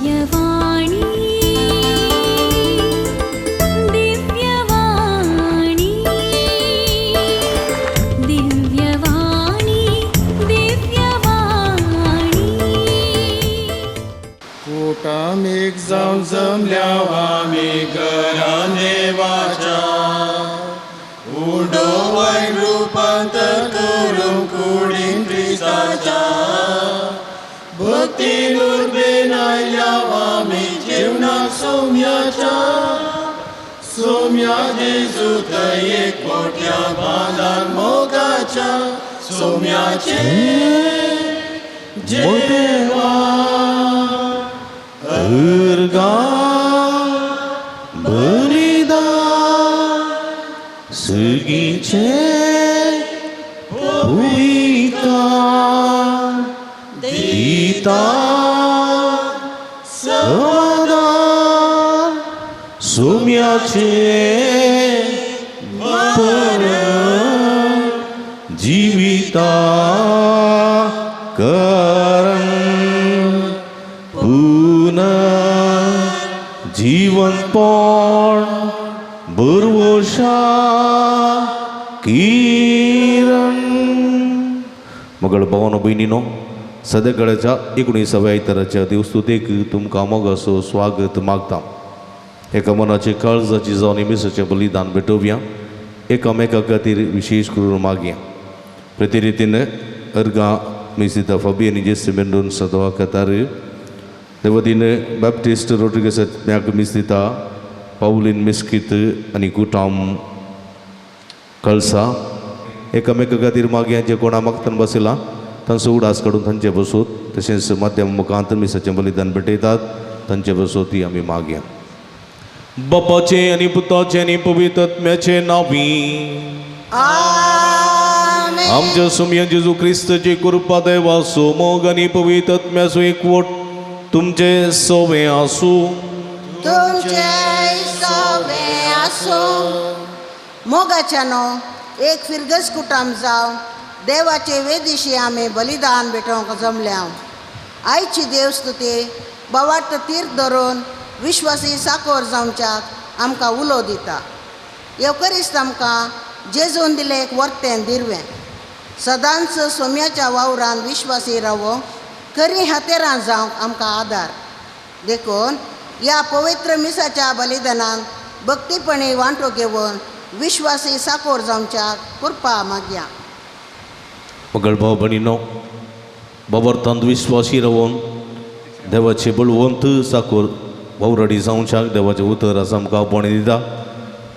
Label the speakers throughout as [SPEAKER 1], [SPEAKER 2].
[SPEAKER 1] दिव्यवाणी दिव्यवाणी दिव्यवाणी दिव्यवाणी।
[SPEAKER 2] कुटाम एक जावन जमल्या आमी घरा देवाच्या, उडो वायन रुपांतर करूंक कुडीन क्रिस्ताच्या। भक्तीन उर्बेन आयल्या आमी जेवणाक सोम्याच्या, सोम्या जेजू थंय एक मोठ्या बांदान मोगाच्या, सोम्याचे जेवण।
[SPEAKER 3] अर्गां बलिदान सगीचें पवित्रतान दिता समाधान, सोम्याचें मरण जिविता करण, पुनर्जिवंतपण भरवशा किरण। मगळ भावानो भयणीनो, सद्याकडेच्या 19व्या आयताराच्या देवस्तुतेक तुमकां मोगाचो स्वागत मागता। एका मनाचे काळजाची जावन मिसाचें बलिदान भेटोवया, एकामेका खातीर विशेश करून मागया। प्रति रितीन अर्गां मिसिता फाबी आनी जेसी मेंडोन सदवा कतार देवदीन बॅप्टिस्ट रोड्रिगस मिस दिता पावलीन मिस्कीत आनी कुटाम कळसा। एकामेका खातीर मागया। जे कोणा मागतान बसयला तांचो उडास काडून तांचे बसोत, तशेंच माध्यम मुखांत मिसाचें बलिदान भेटयतात तांचे बसोती आमी मागया। बापाचें आनी पुताचें आनी पवित्र आत्म्याचें नांवी
[SPEAKER 4] आमेन।
[SPEAKER 3] आमच्या सुमया जेजू क्रिस्ताची कृपा, देवाचो मोग आनी पवित्र आत्म्याचो एकवट तुमचे सवे आसूं।
[SPEAKER 4] तुमचे सवे आसूं। मोगाच्यानो एक फिरगस कुटाम जावं देवाचे वेदिशी आमी बलिदान भेटोवंक जमल्या। आयची देवस्तुती बवार्थ तीर्थ धरून विश्वासी साकोर जावच्याक आमकां उलो दिता। येवकरिस्त आमकां जेजून दिलें एक वर्तें दिरवें, सदांच सोम्याच्या वावरान विश्वासी रावोंक खरी हतेरां जावंक आमकां आदार। देखून ह्या पवित्र मिसाच्या बलिदानान भक्तीपणी वांटो घेवन विश्वासी साकोर जावच्याक कृपा मागया।
[SPEAKER 3] मगळ भाव भयणीनो, बाबर्थांत विश्वासी रावोन देवाचे बळवंत साकोर वावराडी जावच्याक देवाचें उतर आसा आमकां आपोवणें दिता।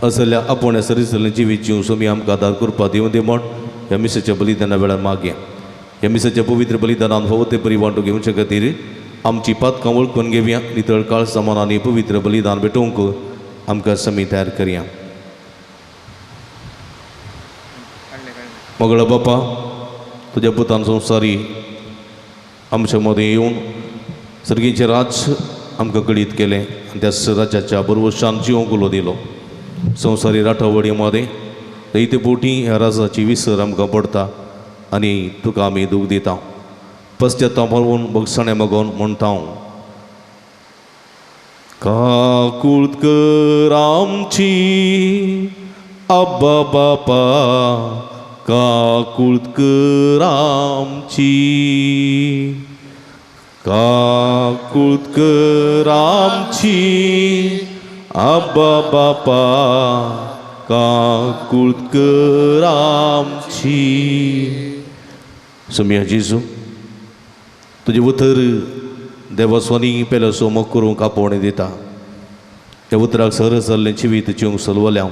[SPEAKER 3] असल्या आपोवण्या सरिसलें जिवीत जिवन सोमी आमकां आदार कृपा दिवन दी म्हण ह्या मिसाच्या बलिदाना वेळार मागया। ह्या मिसाच्या पवित्र बलिदानान फावो ते परी वांटो घेवचे खातीर आमची पातकां वळखून घेवया, नितळ काळ सामान आनी पवित्र बलिदान भेटोवंक आमकां समी तयार करया। मगळ बापा, तुज्या पुतान संवसारी आमच्या मदें येवन सर्गीचें राज आमकां कळीत केलें आनी त्या राज्याच्या बरवशान जिवंक उलो दिलो। संवसारी राठावडी मदें जायते पोटी ह्या राजाची विसर आमकां पडटा आनी तुका आमी दूख दिता। पश्चाताप भरून भगसणें मागून म्हणटा हांव, काकूळत कर आमची आब्बा बापा, काकूळत कर आमची, काकूळत कर आमची आब्बा बापा, काकूळत कर आमची। सोम्या जेजू, तुजें उतर देवास्वानी पेल्याचो मोग करूंक आपोवणें दिता। त्या उतराक सहज जाल्लें जिवीत जिवंक सलवल्या।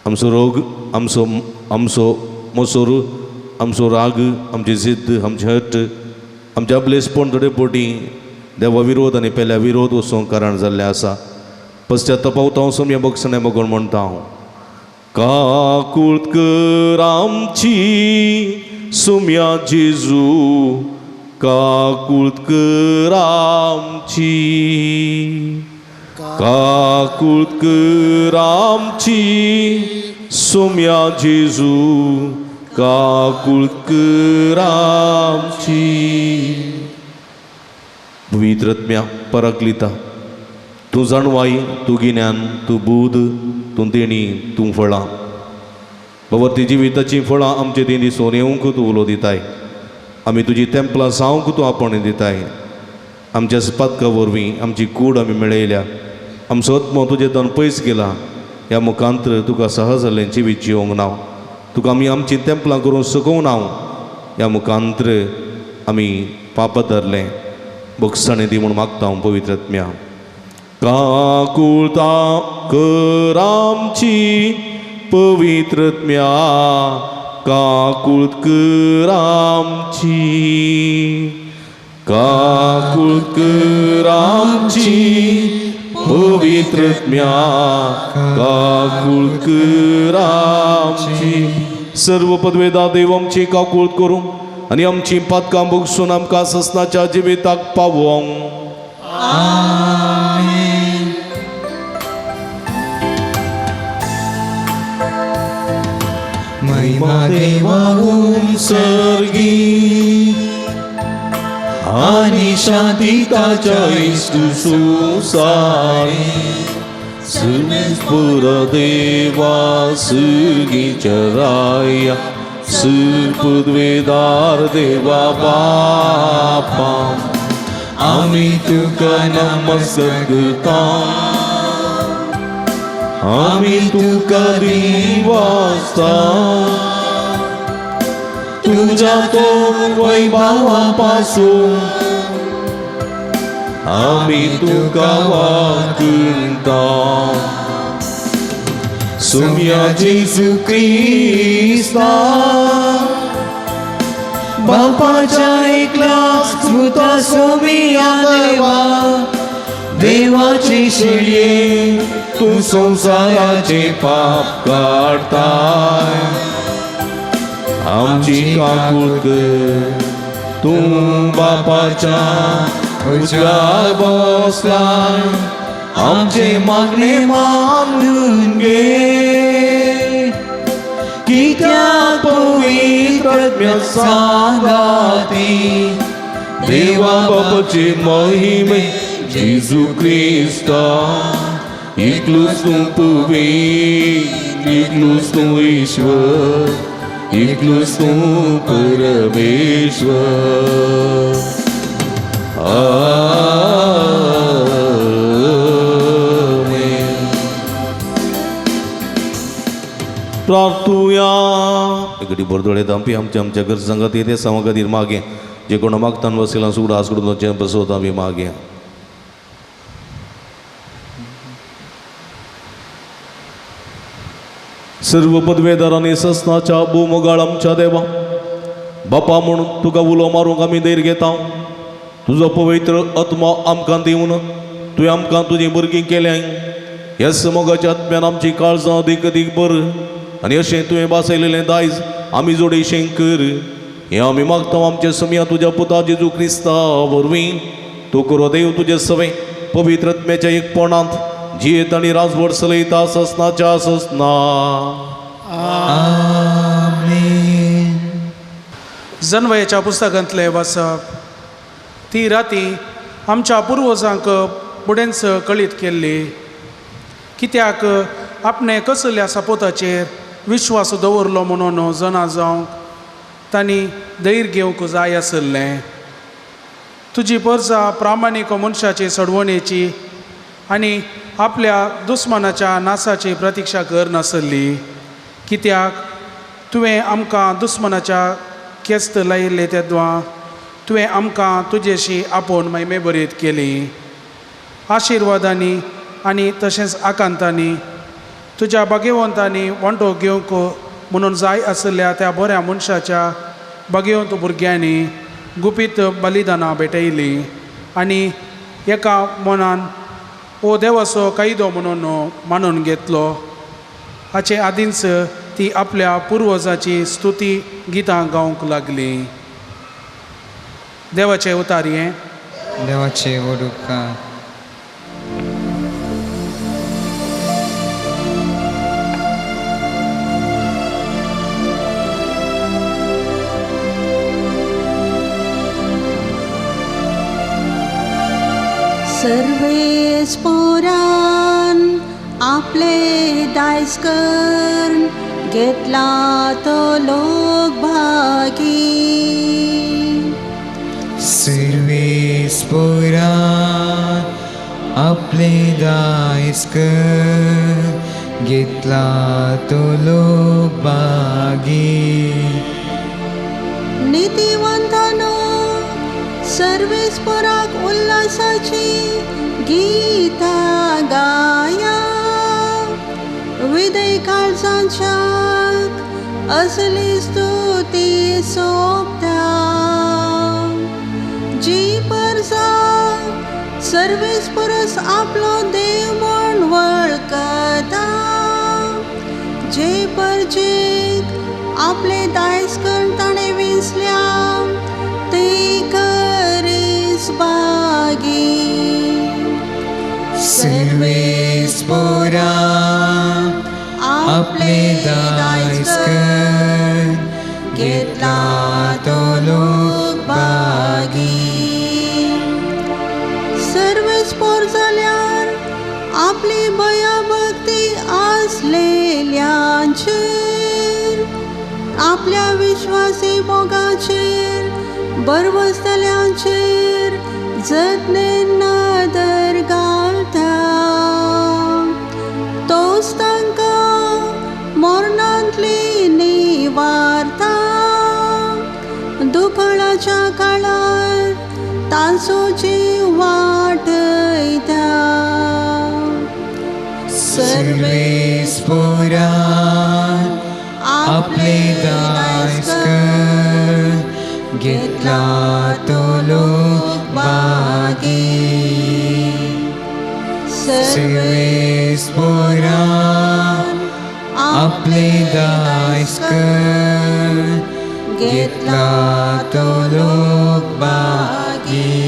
[SPEAKER 3] आमचो रोग, आमचो आमचो मोसोर, आमचो राग, आमची जिद्द, आमचें हट, आमच्या अबलेसपण थोडे पोटी देवा विरोध आनी पेल्या विरोध वचूंक कारण जाल्लें आसा। पश्चातापावता हांव सोम्या बक्षणें मगण म्हणटा हांव, काकूळत कर आमची सुम्या जेजू, काकूळत कर आमची, काकूळत कर आमची सुम्या जेजू, काकूळत कर आमची। पवित्रत्म्या पराकलिता तूं जाणवाय तूं गिन्यान तूं बूद तूं देणी तूं फळां बाबा जिविताचीं फळां आमचे ती दिसून येवंक तूं उलो दिताय आमी तुजी तेंपलां जावंक तूं आपोवणें दिताय आमच्या पातका वरवीं आमची कूड आमी मेळयल्या आमचो आत्मो तुजे तन पयस गेला ह्या मुखांतर तुका सहज जाल्लें जिवीत जिवंक ना तुका आमी आमचीं तेंपलां करूंक सकोवंक ना ह्या मुखांतर आमी पाप धरलें बोगसाणें दी म्हूण मागता हांव पवित्र आत्म्या काकुळता कर आमची पवित्र आत्म्या काकुळत कर आमची काकुळत कर आमची पवित्र आत्म्या काकुळत कर आमची. सर्व पदवेदा देव आमची काकुळत करूं आनी आमची पातकां भोगसून आमकां ससनाच्या जिविताक पावोवंक.
[SPEAKER 2] महिमा देवाहून सर्गी आनी शांती ताच्या इश्ट संवसारी
[SPEAKER 3] सुपुर देवा सुगीच्या राया सुपुद्वेदार देवा बापा
[SPEAKER 2] आमी तुका नमस्कार करता
[SPEAKER 3] आमी तुका दिवासता
[SPEAKER 2] तुज्या तो वैभवा पासून
[SPEAKER 3] आमी तुका वाकुंता.
[SPEAKER 2] सुम्या जेजू क्रिस्ता बापाच्या एकल्या स्मृता सोमिया देवा देवाची शेळये तूं संवसाराचे पाप काडताय
[SPEAKER 3] आमची काकूळ कर
[SPEAKER 2] तूं बापाच्या उजव्या बसलाय आमचे मागणे मानून घे कित्याक पवित्र आत्म्या सांगाती
[SPEAKER 3] देवा बापाचे महिमे जेजू क्रिस्ता एकलोच तूं पवित्र एकलोच तूं ईश्वर एकलोच तूं परमेश्वर. आमेन. प्रार्थुया. एकडे बरदोळे दामपी आमच्या आमच्या गरजां खातीर ते सामा खातीर मागें जे कोण मागतान वसिलां सुगडास कडून बसवता आमी मागें. सर्व पदवेदारांनी ससनाच्या भूमगाळ आमच्या देवा बापा म्हूण तुका उलो मारूंक आमी धैर्य घेता. तुजो पवित्र आत्मा आमकां दिवन तुवें आमकां तुजीं भुरगीं केल्याय. ह्या मोगाच्या आत्म्यान आमची काळजां अदीक अदीक बर आनी अशें तुवें भासयलेलें दायज आमी जोडीशें कर. हें आमी मागता आमच्या समिया तुज्या पुता जेजू क्रिस्ता वरवीं. तूं करो देव तुजे सवें पवित्र आत्म्याच्या एकपणांत जियेत आनी राजवट चलयता ससनाच्या ससना.
[SPEAKER 2] आमेन.
[SPEAKER 5] जनवयाच्या पुस्तकांतलें वाचप. ती राती आमच्या पुर्वजांक फुडेंच कळीत केल्ली कित्याक आपणें कसल्या सपोताचेर विश्वास दवरलो म्हणून जना जावंक तांणी धैर्य घेवंक जाय आशिल्लें. तुजी परजा प्रामाणीक मनशाची सडवणेची आनी आपल्या दुस्मानाच्या नासाची प्रतिक्षा कर नासली कित्याक तुवें आमकां दुस्मानाच्या केस्त लायिल्ले तेद्वां तुवें आमकां तुजेशी आपोवन महिमे बरीत केली. आशिर्वादांनी आनी तशेंच आकांतांनी तुज्या भाग्यवंतांनी वांटो घेवंक म्हणून जाय आशिल्ल्या त्या बऱ्या मनशाच्या भाग्यवंत भुरग्यांनी गुपीत बलिदानां भेटयलीं आनी एका मनान ओ देवाचो कायदो म्हणून मानून घेतलो. हाचे आदींच ती आपल्या पुर्वजाची स्तुती गितां गावंक लागली. देवाचे उतार हें.
[SPEAKER 6] देवाचे व्हड उपकार.
[SPEAKER 4] सर्वेस पोरान आपले दायज करून घेतला तो लोक भागी.
[SPEAKER 6] सर्वेस पोरान आपले दायज कर घेतला तो लोक बागी.
[SPEAKER 4] नितीवंतानो सर्वेस पोराक उल्हासाची गीतां गाया. विदय काळजांच्याक असली स्तुती सोबता. जी परजा सर्वेस परस आपलो देव म्हूण वळखता, जे परजेक आपले दायज करून ताणें विंचल्या ती खरीच बागी.
[SPEAKER 6] सर्वेस पोरान आपले दायज कर घेतला तो लोक बागी.
[SPEAKER 4] सर्वेस पोर जाल्यार आपली भयभक्ती आसलेल्यांचेर आपल्या विश्वासी मोगाचेर बरवसतल्यांचेर जतने नदर घालता. तोच तांकां मरणांतली निवारता. दुकळाच्या काळार तांचो जीव वाटयता.
[SPEAKER 6] सर्वेस पोरान आपले दायज कर घेतला तो लोक बागी. सर्वेस पोरान आपले दायज कर घेतला तो लोक बागी.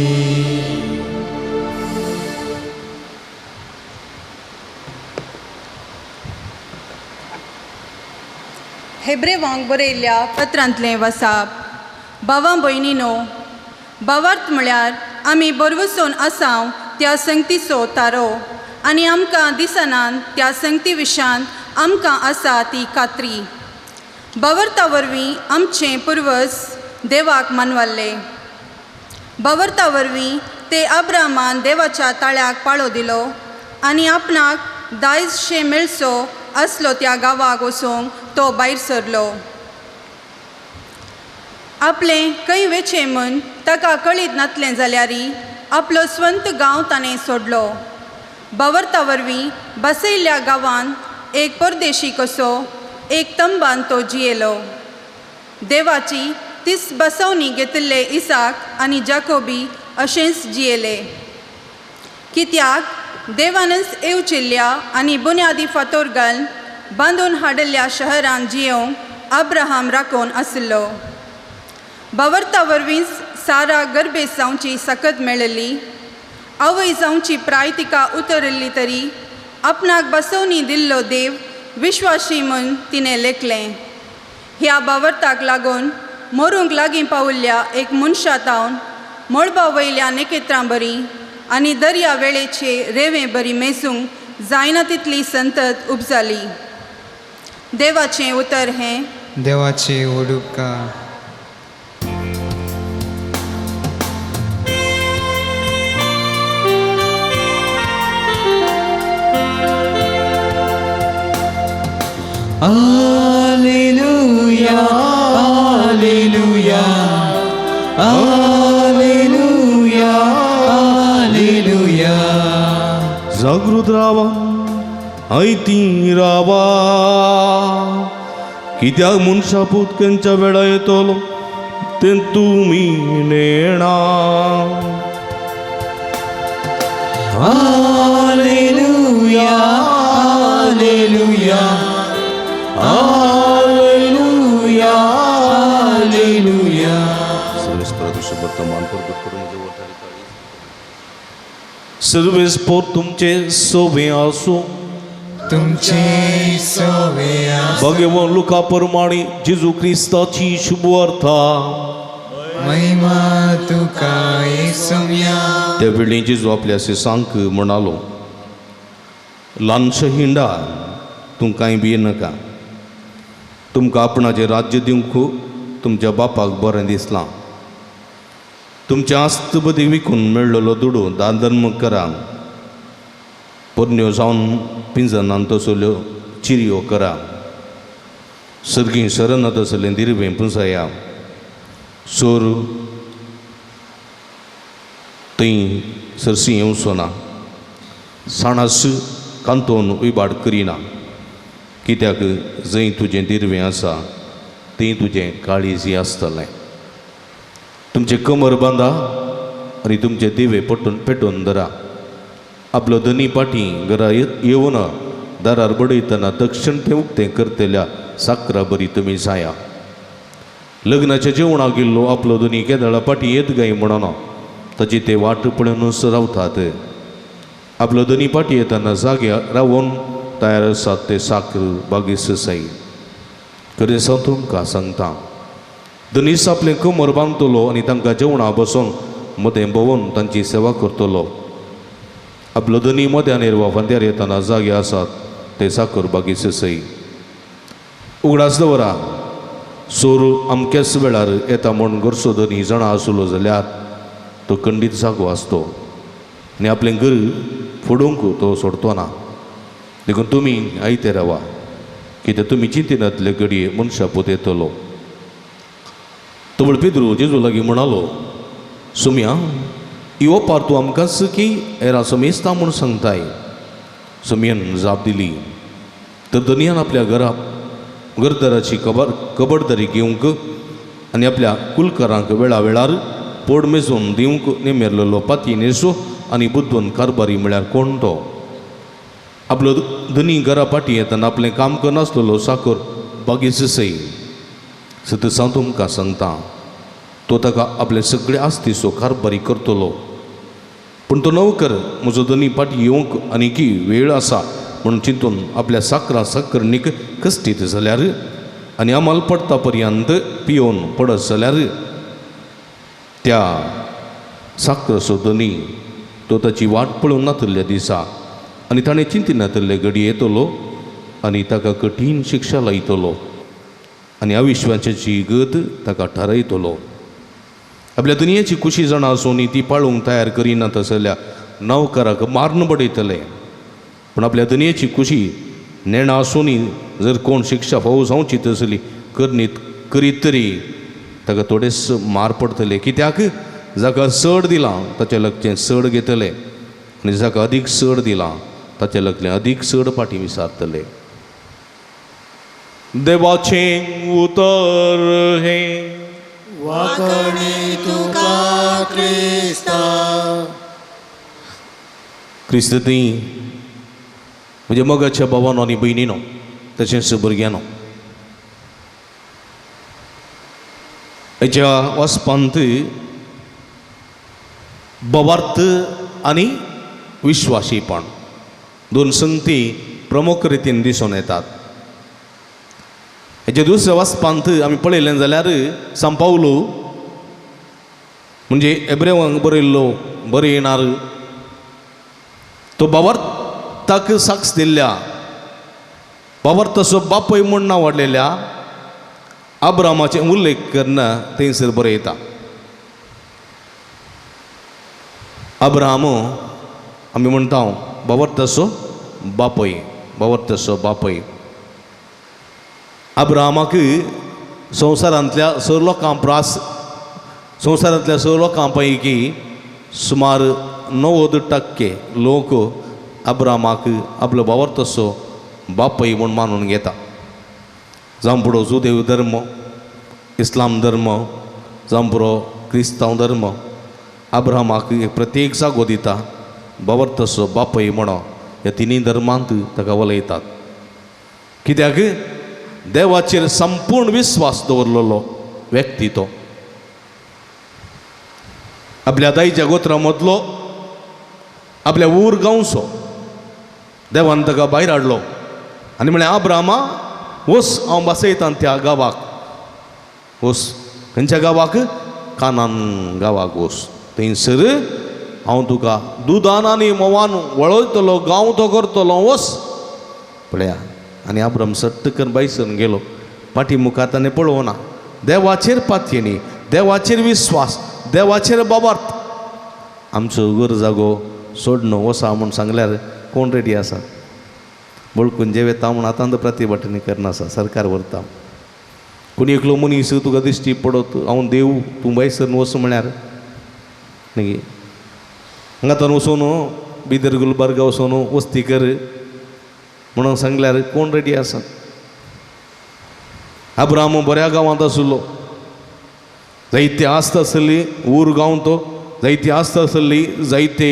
[SPEAKER 7] हेब्रेवांक बरयल्ल्या पत्रांतलें वसाप. भावां भयणीनो, भावार्थ म्हळ्यार आमी बरवसून आसाव त्या संगतीचो तारो आनी आमकां दिसनात त्या संगती विशयांत आमकां आसा ती खात्री. भावार्था वरवीं आमचे पुर्वज देवाक मानवल्ले. भावार्था वरवीं ते अब्राहमान देवाच्या ताळ्याक पाळो दिलो आनी आपणाक दायजशें मेळचो आसलो त्या गांवाक वचूंक तो भायर सरलो. आपलें खंय वेचें म्हूण ताका कळीत नातलें जाल्यारय आपलो स्वंत गांव ताणें सोडलो. भावार्था वरवीं बसयल्ल्या गांवांत एक परदेशी कसो एक तंबान तो जियेलो. देवाची तीस बसवणी घेतिल्ले इसाक आनी जाकोबी अशेंच जियेले. कित्याक देवानच येवचिल्ल्या आनी बुन्यादी फातोर घालून बांदून हाडिल्ल्या शहरान जियेवंक अब्राहम राखून आशिल्लो. भावार्था वरवींच सारा गर्भेस जावची सकत मेळिल्ली. आवय जावची प्राय तिका उतरिल्ली तरी आपणाक बसवणी दिल्लो देव विश्वासी म्हूण तिणें लेखलें. ह्या भावार्थाक लागून मरूंक लागीं पाविल्ल्या एक मनशा तावन मळबा वयल्या नखेत्रां बरी आनी दर्या वेळेचे रेंवे बरी मेजूंक जायना तितली संतत उपजाली. देवाचें उतर हें.
[SPEAKER 6] देवाचे ओडुपकार. Alleluia, Alleluia, Alleluia, Alleluia.
[SPEAKER 3] जागृत रावा, आयती रावा, कित्याक मनशा पूत खंयच्या वेळा येतलो तें तुमी नेणा.
[SPEAKER 2] Alleluia, Alleluia, Alleluia, Alleluia.
[SPEAKER 3] सर्वेस्परादुशे वर्तमान प्रकट करून म्हजे वठारी काळीज. सर्वेस्पोर तुमचे सोबे आसूं.
[SPEAKER 6] तुमचे सोवे आसूं.
[SPEAKER 3] भगवान लुका प्रमाणे जेजू क्रिस्ताची शुभवार्ता.
[SPEAKER 6] महिमा तुका येसुम्या.
[SPEAKER 3] त्या वेळी जेजू आपल्या शिसांक म्हणालो, ल्हानशें हिंडा, तूं कांय भियेनाका. तुमकां आपणाचें राज्य दिवंक तुमच्या बापाक बरें दिसलां. तुमच्या आस्त बदी विकून मेळ्ळलो दुडू दान धर्म करा. पोरण्यो जावन पिंजनान तसल्यो चिरयो करा. सर्गीं सरना तसलें दिरवें पुंसाया. सोर थंय सरशी येवचो ना, साणास कांतोवन विबाड करिना. कित्याक जंय तुजें दिरवें आसा थंय तुजें काळीज आसतलें. तुमचें कमर बांदा आनी तुमचे दिवे पटून पेटोवन धरा. आपलो धनी पाटी घरा येवन दारार बडयतना दक्षिण तें उक्तें करतल्या साकरा बरी तुमी जाया. लग्नाच्या जेवणाक गेल्लो आपलो धनी केदळा पाटी येत गाय म्हणना ताची ते वाट पळोवनूच रावतात. आपलो धनी पाटी येतना जागे रावून तयार आसात ते साकर बागेस आसाय. खरें हांव तुमकां सांगता, धनीस आपलें कमर बांदतलो आनी तांकां जेवणां बसून मदें भोंवन तांची सेवा करतलो. आपलो धनी मध्यानेर वा फांत्यार येतना जागे आसात ते साकर बागेस आसाय. उगडास दवरा, सोर अमक्याच वेळार येता म्हूण घरचो धनी जाणा आसलो जाल्यार तो खंडीत जागो आसतो आनी आपलें घर फोडूंक तो सोडतो ना. देखून तुमी आयते रावा, कित्याक तुमी चिंतिनातले घडये मनशा पूत येतलो. तबळ पेद्रू जेजू लागीं म्हणालो, सुम्या, ही ओपार तूं आमकांच की हेरां समेस्ता म्हूण सांगताय? सुमयान जाप दिली, तर धनयान आपल्या घरा घरदाराची खबरदारी घेवंक आनी आपल्या कुलकरांक वेळा वेळार पोड मेजून दिवंक नेमेरलेलो पाती नेसो आनी बुद्दून कारबारी म्हळ्यार कोण तो? आपलो धनी घरा फाटीं येतना आपलें काम करनासलेलो साकर बागेस सय. सतत हांव तुमकां सांगता, तो ताका आपले सगळे आस्तीचो कारबारी करतलो. पूण तो नवकर म्हजो धनी फाटीं येवंक आनीकी वेळ आसा म्हूण चिंतून आपल्या साकरा साकरणीक कश्टीत जाल्यार आनी अमल पडटा पर्यंत पियोवन पडत जाल्यार त्या साकरचो धनी तो ताची वाट पळोवन नातल्ल्या दिसा आनी ताणें चिंतिनातल्ले घडी येतलो आनी ताका कठीण शिक्षा लायतलो आनी अविश्वासाची गत ताका थारायतलो. आपल्या दुनियेची खुशी जाणा आसून ती पाळूंक तयार करिना तसल्या नवकराक मारून बडयतले. पूण आपल्या दुनियेची खुशी नेणा आसून जर कोण शिक्षा फावो जावची तसली करनीत करीत तरी ताका थोडेच मार पडटले. कित्याक जाका चड दिलां ताच्या लागचें चड घेतले आनी जाका अदीक चड दिलां ताच्या लागलें अदीक चड फाटीं विसारतले. देवाचें उतर हें.
[SPEAKER 2] वाकणे तुका क्रिस्ता.
[SPEAKER 3] क्रिस्त ती म्हज्या मोगाच्या भावानो आनी भयणीनो तशेंच भुरग्यांनो, हेच्या वाचपांत भावार्थ आनी विश्वासीपण दोन संगती प्रमुख रितीन दिसून येतात. हेच्या दुसऱ्या वाचपांत आमी पळयलें जाल्यार सांव पावलो म्हणजे एब्रेवांक बरयल्लो बरयणार तो भावार्थाक साक्ष दिल्ल्या भावार्थाचो बापूय म्हूण नांव वाडलेल्या अब्रामाचें उल्लेख करना थंयसर बरयता. अब्राम आमी म्हणटा भावार्थाचो बापूय, भावार्थाचो बापूय. अब्रामाक संवसारांतल्या स लोकां प्रास संवसारांतल्या स लोकां पैकी सुमार 90% लोक अब्रामाक आपलो भावार्थाचो बापूय म्हूण मानून घेता. जावं पुरो जुदेव धर्म, इस्लाम धर्म, जावं पुरो क्रिस्तांव धर्म, अब्रामाक एक प्रत्येक जागो दिता भावार्थाचो बापूय म्हणो ह्या तिनूय धर्मांत ताका वलयतात. कित्याक देवाचेर संपूर्ण विस्वास दवरलेलो व्यक्ती तो. आपल्या दायच्या गोत्रा मदलो आपल्या ऊर गांवचो देवान ताका भायर हाडलो आनी म्हळें, अब्रामा वच, हांव बसयता त्या गांवाक. वच खंयच्या गांवाक? कानान गांवाक वच, थंयसर हांव तुका दुदान आनी म्होंवान वळयतलो, गांव तो करतलो, वच. पळया आनी अब्राम सट्ट करून बायसून गेलो. फाटी मुखार ताणें पळोवना. देवाचेर पातयेनी, देवाचेर विस्वास, देवाचेर बाबार्थ. आमचो घर जागो सोडणो वसा म्हूण सांगल्यार कोण रेडी आसा? बळकून जेवेता म्हूण आतां प्रतिभटनी करना आसा, सरकार व्हरता. कोणी एकलो मनीस तुका दिश्टी पडत, हांव देव, तूं भायसर वच म्हळ्यार न्ही. हांगा तर वचून बिदर गुलबर्गा वचून वस्ती कर म्हणून सांगल्यार कोण रेडी आसा? अब्राम बऱ्या गांवांत आशिल्लो, जायते आस्त आसली, ऊर गांव तो, जायती आस्त आसली, जायते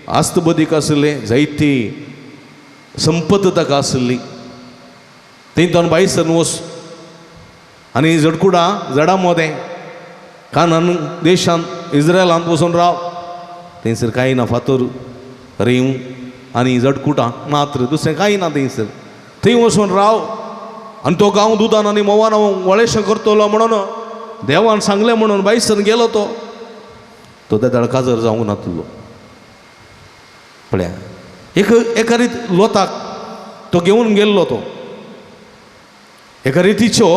[SPEAKER 3] आस्त बदीक आसले, जायती संपत ताका आसली. थंय तो भायसर वच आनी जडकुडां जडा मोदें कानन देशांत इस्रायलांत वचून राव. थंयसर कांय ना, फातर रेंव आनी जडकुटां मात्र, दुसरें कांय ना थंयसर. थंय वचून राव आनी तो गांव दुदान आनी म्होंवान वळेशें करतलो म्हणून देवान सांगलें म्हणून भायसर गेलो तो. तो तेदळ काजर जावंक नातलो. पळया एक एका रीत लोताक तो घेवन गेल्लो, तो एका रितीचो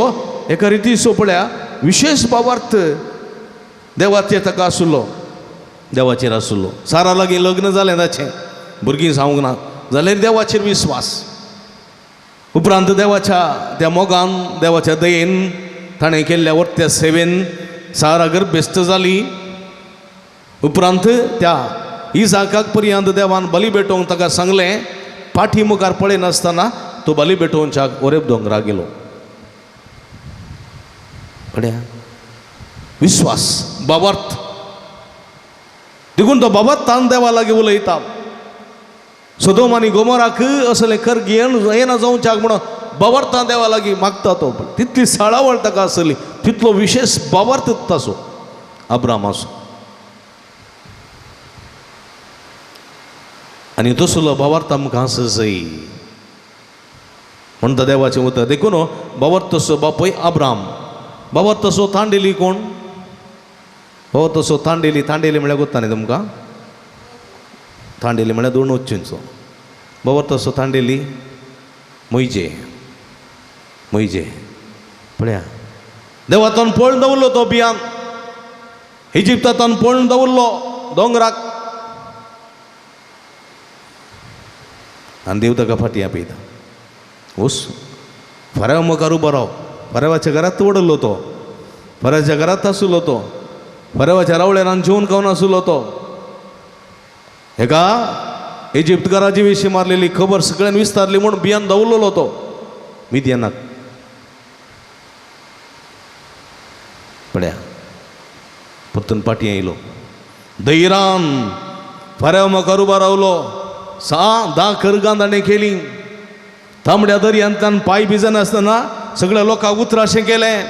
[SPEAKER 3] एका रितीचो पळया विशेश भावार्थ देवाचेर ताका आशिल्लो, देवाचेर आशिल्लो. सारा लागीं लग्न जालें ताचें, भुरगीं जावंक ना जाल्यार देवाचेर विस्वास. उपरांत देवाच्या त्या मोगान, देवाच्या दयेन ताणें केल्ल्या वर्त्या सेवेन सारा गर्भेस्त जाली. उपरांत त्या इजाकाक पर्यंत देवान बली भेटोवंक ताका सांगलें. पाठी मुखार पळयनासतना तो बली भेटोवच्याक ओरेब दोंगरा गेलो. पळया विस्वास, बाबार्थ. देखून तो बाबार्थान देवा लागीं उलयता. सोदोम आनी गोमोराक असलें कर येना जावच्याक म्हणून बाबार्थान देवा लागीं मागता तो. तितली साळावळ ताका आसली, तितलो विशेश बाबार्थ ताचो अब्रामाचो. आनी तसलो बाबार्थ आमकां आसा जाय म्हणटा देवाचें उतर. देखून बाबार्थ तसो बापूय अब्राम. बाबार्थ तसो तांडेली कोण? बाबार्थ तसो तांडेली. तांडेली म्हळ्यार गोत्ता न्ही तुमकां? तांडेली म्हळ्यार दोन वच्चेंचो. बाबार्थ तसो तांडेली म्हयजे म्हयजे. पळया देवातान पळून दवरलो तो बियान, इजिप्तांत पळून दवरलो दोंगराक, आनी देव ताका फाटीं आपयता. वच फाराव मुखार उबो राव. फारावाच्या घरांत वडलो तो, फाराच्या घरांत आशिल्लो तो, फारावाच्या रावळेरान जेवन खावन आशिल्लो तो. एका इजिप्तकाराची विशीं मारलेली खबर सगळ्यान विस्तारली म्हूण बियान दवरलेलो तो मिदियानाक. पळया परतून फाटीं आयलो धैरान, फाराव मुखार उबो रावलो. 6-10 करगां ताणें केली. तांबड्या दर्यांतल्यान पांय भिजनासतना सगळ्या लोकांक उतराशें केलें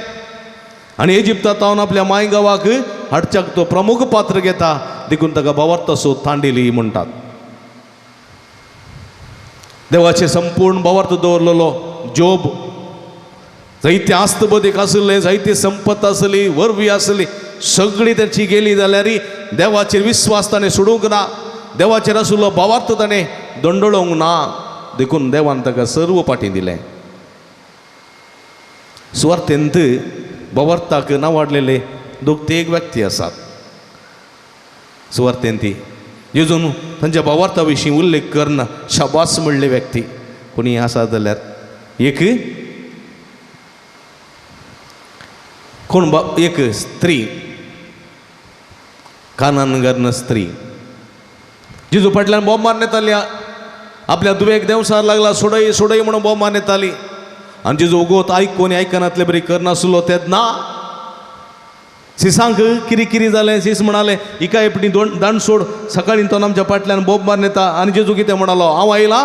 [SPEAKER 3] आनी इजिप्तांत आपल्या माय गांवाक हाडच्याक तो प्रमुख पात्र घेता. देखून ताका भावार्थ असो तांडेली म्हणटात. देवाचे संपूर्ण भावार्थ दवरलेलो जोब, जायते आस्त बदीक आशिल्लें, जायती संपत आसली, वरवी आसली, सगळी ताची गेली जाल्यार देवाचेर विस्वास ताणें सोडूंक ना, देवाचेर आशिल्लो भावार्थ ताणें दंडळोवंक ना. देखून देवान ताका सर्व पाटी दिलें. सुवार्थेंत भावार्थाक नांवाडलेले दोग ते एक व्यक्ती आसात सुवार्थेंती, जेजून तांच्या भावार्था विशीं उल्लेख करना शाबास म्हणले व्यक्ती कोणी आसा जाल्यार एक कोण एक स्त्री, कानान स्त्री, जेजू फाटल्यान बॉम्ब मारून येताली. आपल्या दुवेक देंवसार लागला, सोडय सोडय म्हणून बॉम्ब मारून येताली. आनी जेजू उगोत आयकून आयकनातले बरी करनासलो तेन्ना सिसांक किरी किरी जालें. सीस म्हणाले हिका एकटी दोन दांड सोड, सकाळीं तो आमच्या फाटल्यान बोब मारून येता. आनी जेजू कितें म्हणालो, हांव आयला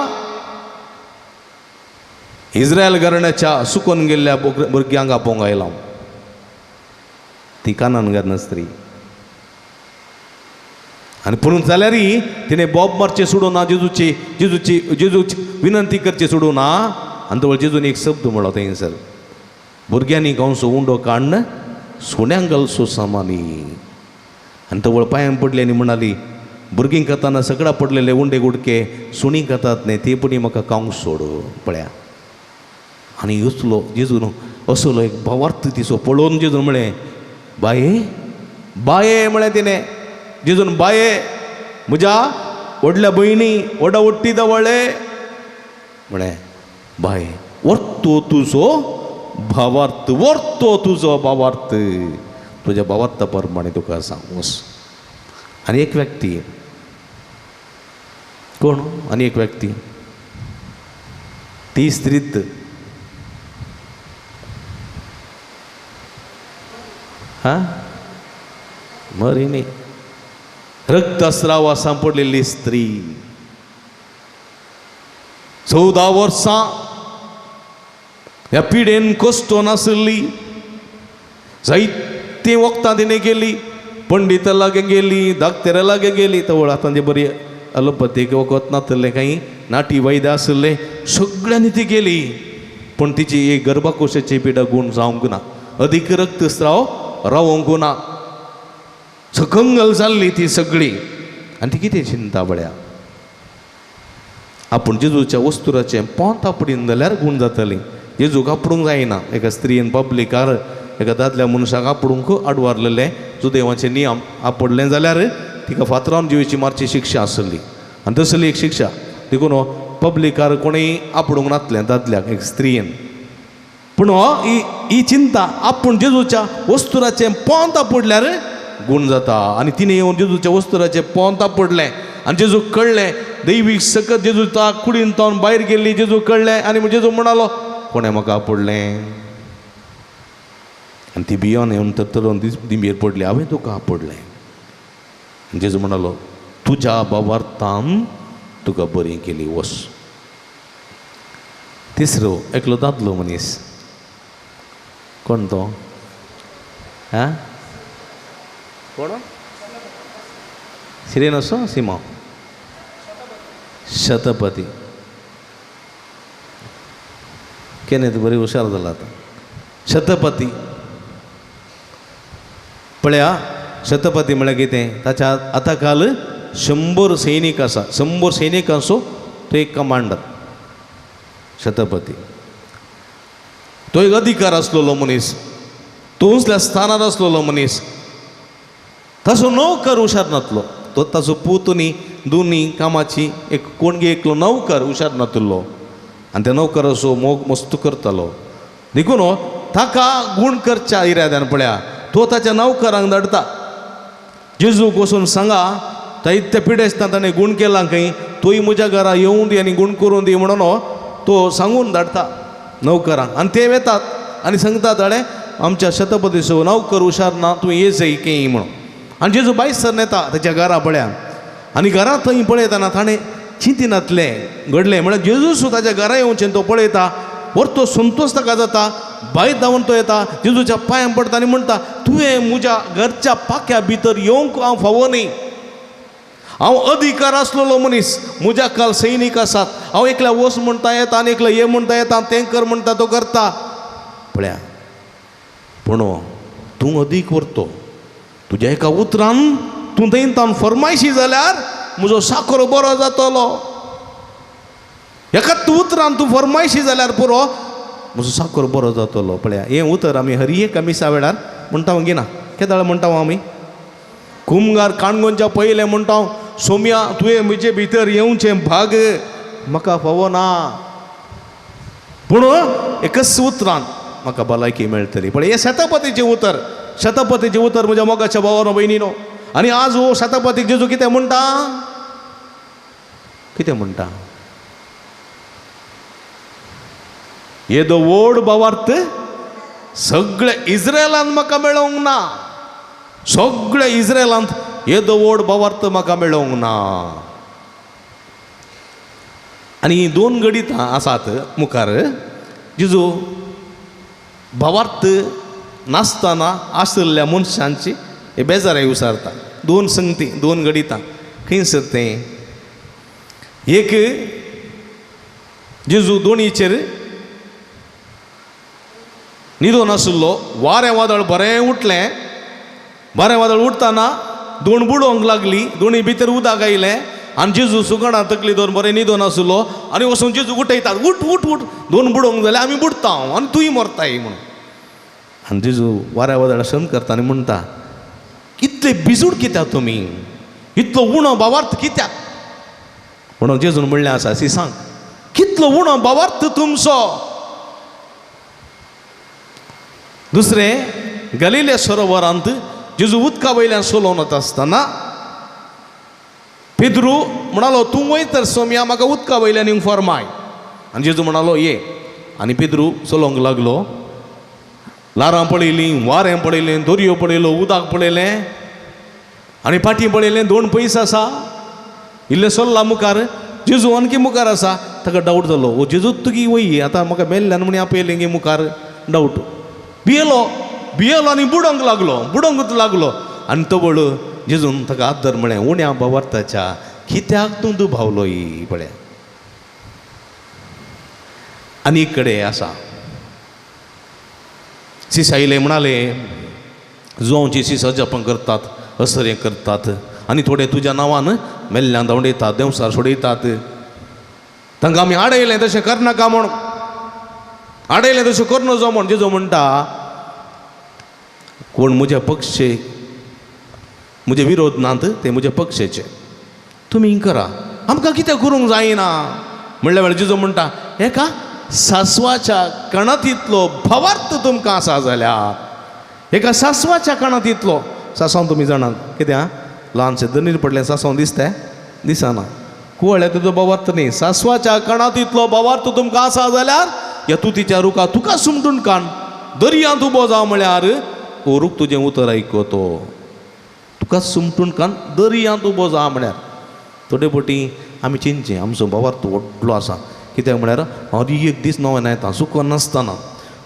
[SPEAKER 3] इस्रायल घराण्याच्या सुकून गेल्ल्या भुरग्यांक आपोवंक आयला. ती कानान घालना स्त्री. आनी पुणून जाल्यार तिणें बोब मारचें सोडूं ना, जेजूची जेजूची जेजूची विनंती करची सोडूं ना. आनी तो जेजून एक शब्द म्हणलो थंयसर, भुरग्यांनी गांवचो उंडो काडून सुण्यांक घालचो सामानी. आनी तवळ पांयां पडली आनी म्हणाली, भुरगीं खाताना सगळा पडलेले उंडे गुडके सुणी खातात न्ही, ते पुणी म्हाका खावंक सोड. पळया आनी उसलो जेजून असलो एक भावार्थ तिचो पळोवन जेजून म्हळें, बाये बाये म्हळें तिणें. जेजून बाये म्हज्या व्हडल्या भयणी व्हडा वट्टी दवळ्ळे म्हळें, बाये व्हरतो तुजो भावार्थ, व्हरतो तुजो भावार्थ, तुज्या भावार्था प्रमाणे तुका सांग वस. आनी एक व्यक्ती कोण, आनी एक व्यक्ती ती स्त्रीत हा मरी न्ही, रक्तस्रावा सांपडलेली स्त्री, 14 वर्सां ह्या पिडेन कश्टो नासली, जायतीं वखदां तिणें गेली, पंडिता लागीं गेली, दाक्तेरा लागीं गेली. तवळ आतां ती बरी अलोपथीक वखद नासलें, कांय नाटी वैद्य आसले, सगळ्यांनी ती गेली, पूण तिची एक गर्भकोशाची पिडा गूण जावंक ना, अदीक रक्तस्राव रावंक ना, सकंगल जाल्ली ती सगळी. आनी ती कितें चिंता पळया, आपूण जेजूच्या वस्तुराचें पोंत आपडीन जाल्यार गूण जातली. जेजूक आपडूंक जायना, एका स्त्रियेन पब्लिकार एका दादल्या मनशाक आपडूंक आडवारलेलें जुदेवाचे नियम, आपडलें जाल्यार तिका फातरावन जिवेची मारची शिक्षा आसली, आनी तसली एक शिक्षा देखून पब्लिकार कोणूय आपडूंक नातलें दादल्याक एक स्त्रियेन. पूण ही चिंता आपूण जेजूच्या वस्तुराचें पोंत आपडल्यार गूण जाता. आनी तिणें येवन जेजूच्या वस्तुराचें पोंत आपडलें आनी जेजूक कळ्ळें, दैवीक सकत जेजू ता कुडीन तावन भायर गेल्ली, जेजू कळ्ळें आनी जेजू म्हणालो, कोणें म्हाका आपडलें? आनी ती भियोन येवन तरतरून दिंबेर पडली, हांवें तुका आपडलें. जेजू म्हणालो, तुज्या भावार्थान तुका बरी केली, वस. तिसरो एकलो दादलो मनीस, कोण तो? हा कोण? सिरेनसो सिमा शतपती. केन्ना बरी हुशार जाला आतां. शतपती पळया, शतपती म्हळ्यार कितें, ताच्या आतां काल 100 सैनीक आसा, 100 सैनिकांचो तो एक कमांडर शतपती. तो एक अधिकार आसलेलो मनीस, तो उंचल्या स्थानार आसलेलो मनीस, ताचो नौकर हुशार नातलो, तो ताचो पूत न्ही दोनी कामाची एक कोणगे एकलो नौकर हुशार नातलो, आनी त्या नौकराचो मोग मस्त करतालो, देखून ताका गूण करच्या इराद्यान पळया तो ताच्या नौकरांक धाडटा, जेजूक वचून सांगा जायते पिडेस्तां ताणें गूण केला खंय, तूंय म्हज्या घरा येवूं दी आनी गूण करूं दी म्हणून तो सांगून धाडटा नौकरांक. आनी ते वेतात आनी सांगतात, अडे आमच्या शतपतीचो नौकर हुशार ना, तूं ये जाय खंय म्हणून. आनी जेजू भायर सरन येता ताच्या घरा पळया, आनी घरा थंय पळयतना ताणें चिंतिनातलें घडलें म्हळ्यार जेजू सुद्दां ताच्या घरा येवचें तो पळयता, व्हरतो संतोश ताका जाता, भायर धांवन तो येता, जेजूच्या पांयां पडटा आनी म्हणटा, तुवें म्हज्या घरच्या पाख्या भितर येवंक हांव फावो न्ही, हांव अधिकार आसलेलो मनीस, म्हज्या काल सैनीक आसात, हांव एकल्या वच म्हणटा येता आनी एकल्या ये म्हणटा येता, तें कर म्हणटा तो करता. पळया पूण तूं अदीक व्हरतो, तुज्या एका उतरान तूं थंय तावन फरमायशी जाल्यार म्हजो साखरो बरो जातलो, एकाच उतरान तूं फरमायशी जाल्यार पुरो म्हजो साखर बरो जातलो. पळया हें उतर आमी हर एक मिसा वेळार म्हणटा घेना, केदाळ म्हणटा आमी कुमगार काणगोनच्या पयलें म्हणटा, सोम्या तुवें म्हजे भितर येवचें भाग म्हाका फावो ना, पूण एकच उतरान म्हाका भलायकी मेळटली. पळय हें शतपतीचें उतर, शतपतीचें उतर म्हज्या मोगाच्या भावानो भयणीनो. आनी आज हो शतपतीक जेजू कितें म्हणटा, कितें म्हणटा, येदो व्हड भावार्थ सगळे इस्रायलान म्हाका मेळोंक ना, सगळे इस्रायलांत येदो व्हड भावार्थ म्हाका मेळोंक ना. आनी हीं दोन गणितां आसात मुखार, जेजू भावार्थ नासतना आशिल्ल्या मनशांची हे बेजाराय विचारता. दोन संगती, दोन गणितां खंयसर तें, एक जेजू दोणीचेर न्हिदोन आशिल्लो. वारें वादळ बरें उठलें. वारें वादळ उठतना दोण बुडोवंक लागली, दोणी भितर उदक आयलें आनी जेजू सुगणां तकली दवरून बरें न्हिदोन आशिल्लो आनी वचून जेजू उठयतात, उठ उठ उठ, दोन बुडोवंक जाल्यार आमी बुडटा आनी तूंय मरताय म्हणून. आनी जेजू वाऱ्या वादळ सहन करता आनी म्हणटा, इतले भिजूड कित्याक तुमी, इतलो उणो भावार्थ कित्याक म्हणून जेजून म्हणलें आसा सी सांग, कितलो उणो भावार्थ तुमचो. दुसरें गलिले सरोवरांत जेजू उदका वयल्यान चलोवन वता आसतना पेद्रू म्हणालो, तूं वय तर सोम्या, म्हाका उदका वयल्यान येवंक फॉर्माय. आनी जेजू म्हणालो ये. आनी पेद्रू चलोवंक लागलो. ल्हारां पळयलीं, वारें पळयलें, दर्यो पळयलो, उदक पळयलें आनी फाटीं पळयलें दोन पयस आसा, इल्लें सोल्ला मुखार, जेजू आणखी मुखार आसा. ताका डावट जालो, ओ जेजू तुगी वय आतां म्हाका मेल्ल्यान म्हण आपयलें गे मुखार. डावट भियेलो, भियेलो आनी बुडोवंक लागलो, बुडोवंकच लागलो. आनी तवळ जेजून ताका हात धर म्हळें, उण्या भावार्थाच्या कित्याक तूं दुबावलो पळय. आनी एक कडेन आसा सिसायले म्हणाले, जुवांची सिसा जपण करतात, असरें करतात आनी थोडे तुज्या नांवान मेल्ल्यान धांवडयतात, देंवसार सोडयतात. तांकां आमी आडयलें तशें करनाका म्हूण, आडयलें तशें कर नजो म्हूण. जेजू म्हणटा, कोण म्हज्या पक्षे म्हजे विरोध नात ते म्हज्या पक्षेचे, तुमी करा, आमकां कितें करूंक जायना म्हणल्या वेळार जेजू म्हणटा, एका सासवाच्या कणातींतलो भावार्थ तुमकां आसा जाल्यार, एका सासवाच्या कणातींतलो. सासवां तुमी जाणात कितें आं, ल्हानशें दनीर पडलें सासवां दिसता दिसना, कुवळ्या तुजो भावार्थ न्ही. सासवाच्या कणातींतलो भावार्थ तुमकां आसा जाल्यार ह्या तुतीच्या रुखा तुका सुमटून काण दर्यांत उबो जाव म्हळ्यार हो रूख तुजें उतर आयकतो, तुका सुमटून काण दर्यांत उबो जा म्हळ्यार. थोडे फावटी आमी चिंतचें आमचो भावार्थ व्हडलो आसा, कित्याक म्हळ्यार हरी एक दीस नवें येता चुकून नासतना,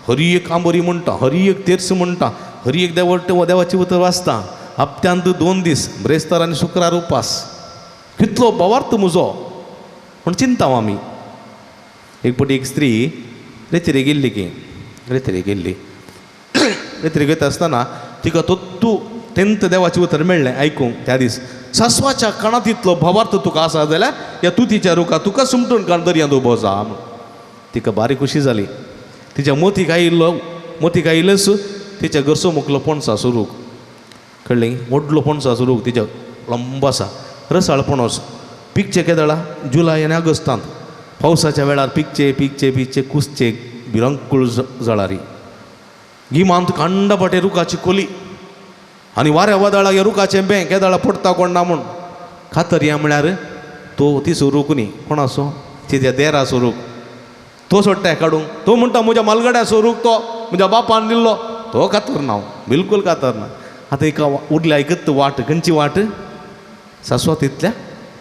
[SPEAKER 3] हरी एक आंबोरी म्हणटा, हरी एक तेर्स म्हणटा, हरी एक देव देवाची उतर वाचता, हप्त्यांत 2 दीस ब्रेस्तार आनी शुक्रार उपास, कितलो भावार्थ म्हजो म्हण चिंता आमी. एक फावटी एक स्त्री रेतिरे गेल्ली की, रेतिरे गेल्ली, रेतिरे घेता आसतना तिका तत्तू तेंत देवाचें उतर मेळ्ळें आयकूंक त्या दीस, सासवाच्या कणातींतलो भावार्थ तुका आसा जाल्यार ह्या तुतीच्या रुखा तुका सुमटून काण दर्यांत उबो जा. तिका बारीक खुशी जाली. तिच्या मोतीक आयिल्लो, मोतीक आयिल्लेच तिच्या घरचो मुखलो पणसाचो रूख, कळ्ळें, व्हडलो पणसाचो रूख तिच्या लंब आसा, रसाळ पणस. पिकचे केदळा जुलय आनी ऑगस्टांत पावसाच्या वेळार पिकचे पिकचे पिकचे कुसचे भिरांकूळ जळारी. गिमांत कांडापाटे रुखाची कोली आनी वाऱ्या वादळा ह्या रुखाचें बें केदळा पडटा कोण ना म्हूण. खातरया म्हळ्यार तो तिचो रूख न्ही, कोणाचो, तिच्या देराचो रूख, तो सोडटा काडूंक. तो म्हणटा म्हज्या मालगड्याचो रूख, तो म्हज्या बापान दिल्लो, तो कातर ना, बिलकूल कातर ना. आतां एका उरल्या एकच वाट, खंयची वाट, सासवातींतल्या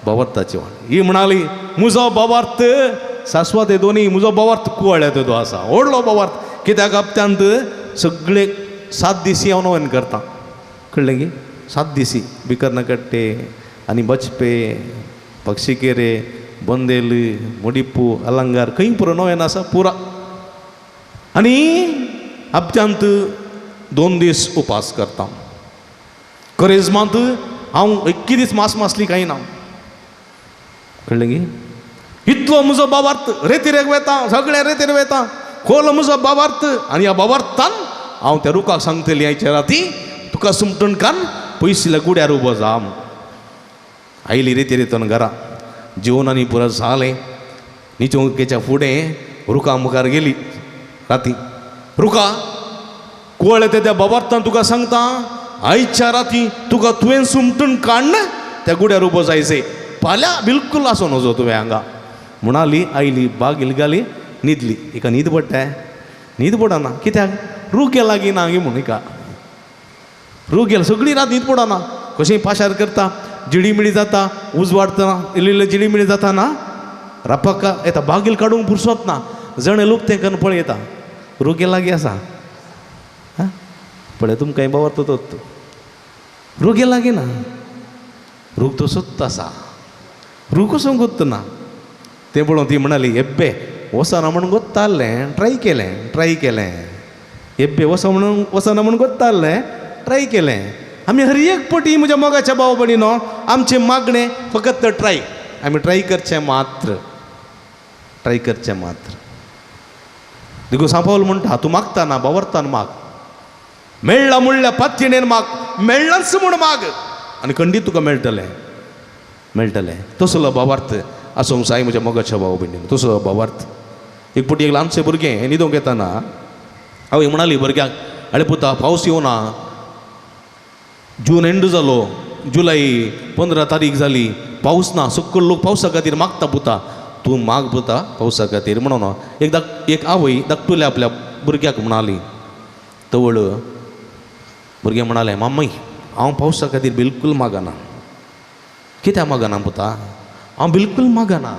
[SPEAKER 3] भावार्थाची वाट. ही म्हणाली म्हजो भावार्थ सासवात दोनी, म्हजो भावार्थ कुवळ्या तो आसा, व्हडलो भावार्थ. कित्याक हप्त्यांत सगळे 7 दीस हांव नवेन करता, कळ्ळें की, 7 दिसी बिकर्न कट्टे आनी बचपे, पक्षिकेरे, बंदेल, मुडिप्पू, अलंगार, खंय पुरो नवेन आसा पुरा. आनी हप्त्यांत 2 दीस उपास करता. करेजमांत हांव एक्की दीस मास मासली कांय ना, कळ्ळें की. इतलो म्हजो भावार्थ, रेतिरेक वेता, सगळें रेतीर वेता, खोल म्हजो भावार्थ. आनी ह्या भावार्थान हांव त्या रुखाक सांगतली आयच्या राती तुका सुमटून कान पयशिल्ल्या गुड्यार उबो जा. आयली रेतीर येतन घरा, जेवण आनी पुरो जालें. निचोंकेच्या फुडें रुखा मुखार गेली राती. रुखा कुवळे ते त्या भावार्थान तुका सांगता आयच्या राती तुका तुवें सुमटून काडन त्या गुड्यार उबो जायचे, फाल्यां बिलकूल आसूं नजो तुवें हांगा म्हणाली. आयली बागील घाली न्हिदली. हिका न्हीद पडटा, न्हीद पडना कित्याक, रूख गेला की ना गी म्हूण. हिका रूख गेला सगळी रात न्हीद पडना, कशें पाशार करता, जिडीमिडी जाता, उजवाडतना इल्ली इल्ली जिडीमिडी जाता ना, रापाका येता, बागील काडूंक पुरसोत ना, जण लोक तें करून पळयता, रूख गेला की आसा आं पळय तुमकां बावर तो रूख गेला की ना, रूख तो सोदता आसा, रूख वचूंक गोत्त ना. तें पळोवन ती म्हणाली, एब्बे वचना म्हूण गोत्तालें, ट्राय केलें, ट्राय केलें. एब्बे वचो म्हणून वचना म्हणून गोत्तालें ट्राय केलें. आमी हर एक पटी म्हज्या मोगाच्या भाव भयणीनो आमचें मागणें फकत ट्राय, आमी ट्राय करचें मात्र, ट्राय करचें मात्र. देखून सांपावल म्हणटा तूं मागता ना बावरतान माग, मेळ्ळा म्हणल्या पातयेन माग, मेळ्ळाच म्हूण माग आनी खंडीत तुका मेळटलें, मेळटलें. तसलो भावार्थ आसूंक जाय म्हज्या मोगाच्या भाव भयणीन, तसलो भावार्थ. एक पटी एक ल्हानशें भुरगें न्हिदोंक येताना आवय म्हणाली भुरग्यांक, आरे पुता पावस येवना, जून एंड जालो, जुलय 15 तारीख जाली, पावस ना, सकयल लोक पावसा खातीर मागता पुता, तूं माग पुता पावसा खातीर म्हणून. एक एक आवय धाकटुल्या आपल्या भुरग्याक म्हणाली. तवळ भुरगें म्हणालें, माम्मी हांव पावसा खातीर बिलकूल मागना. कित्याक मागना पुता? हांव बिलकूल मागना.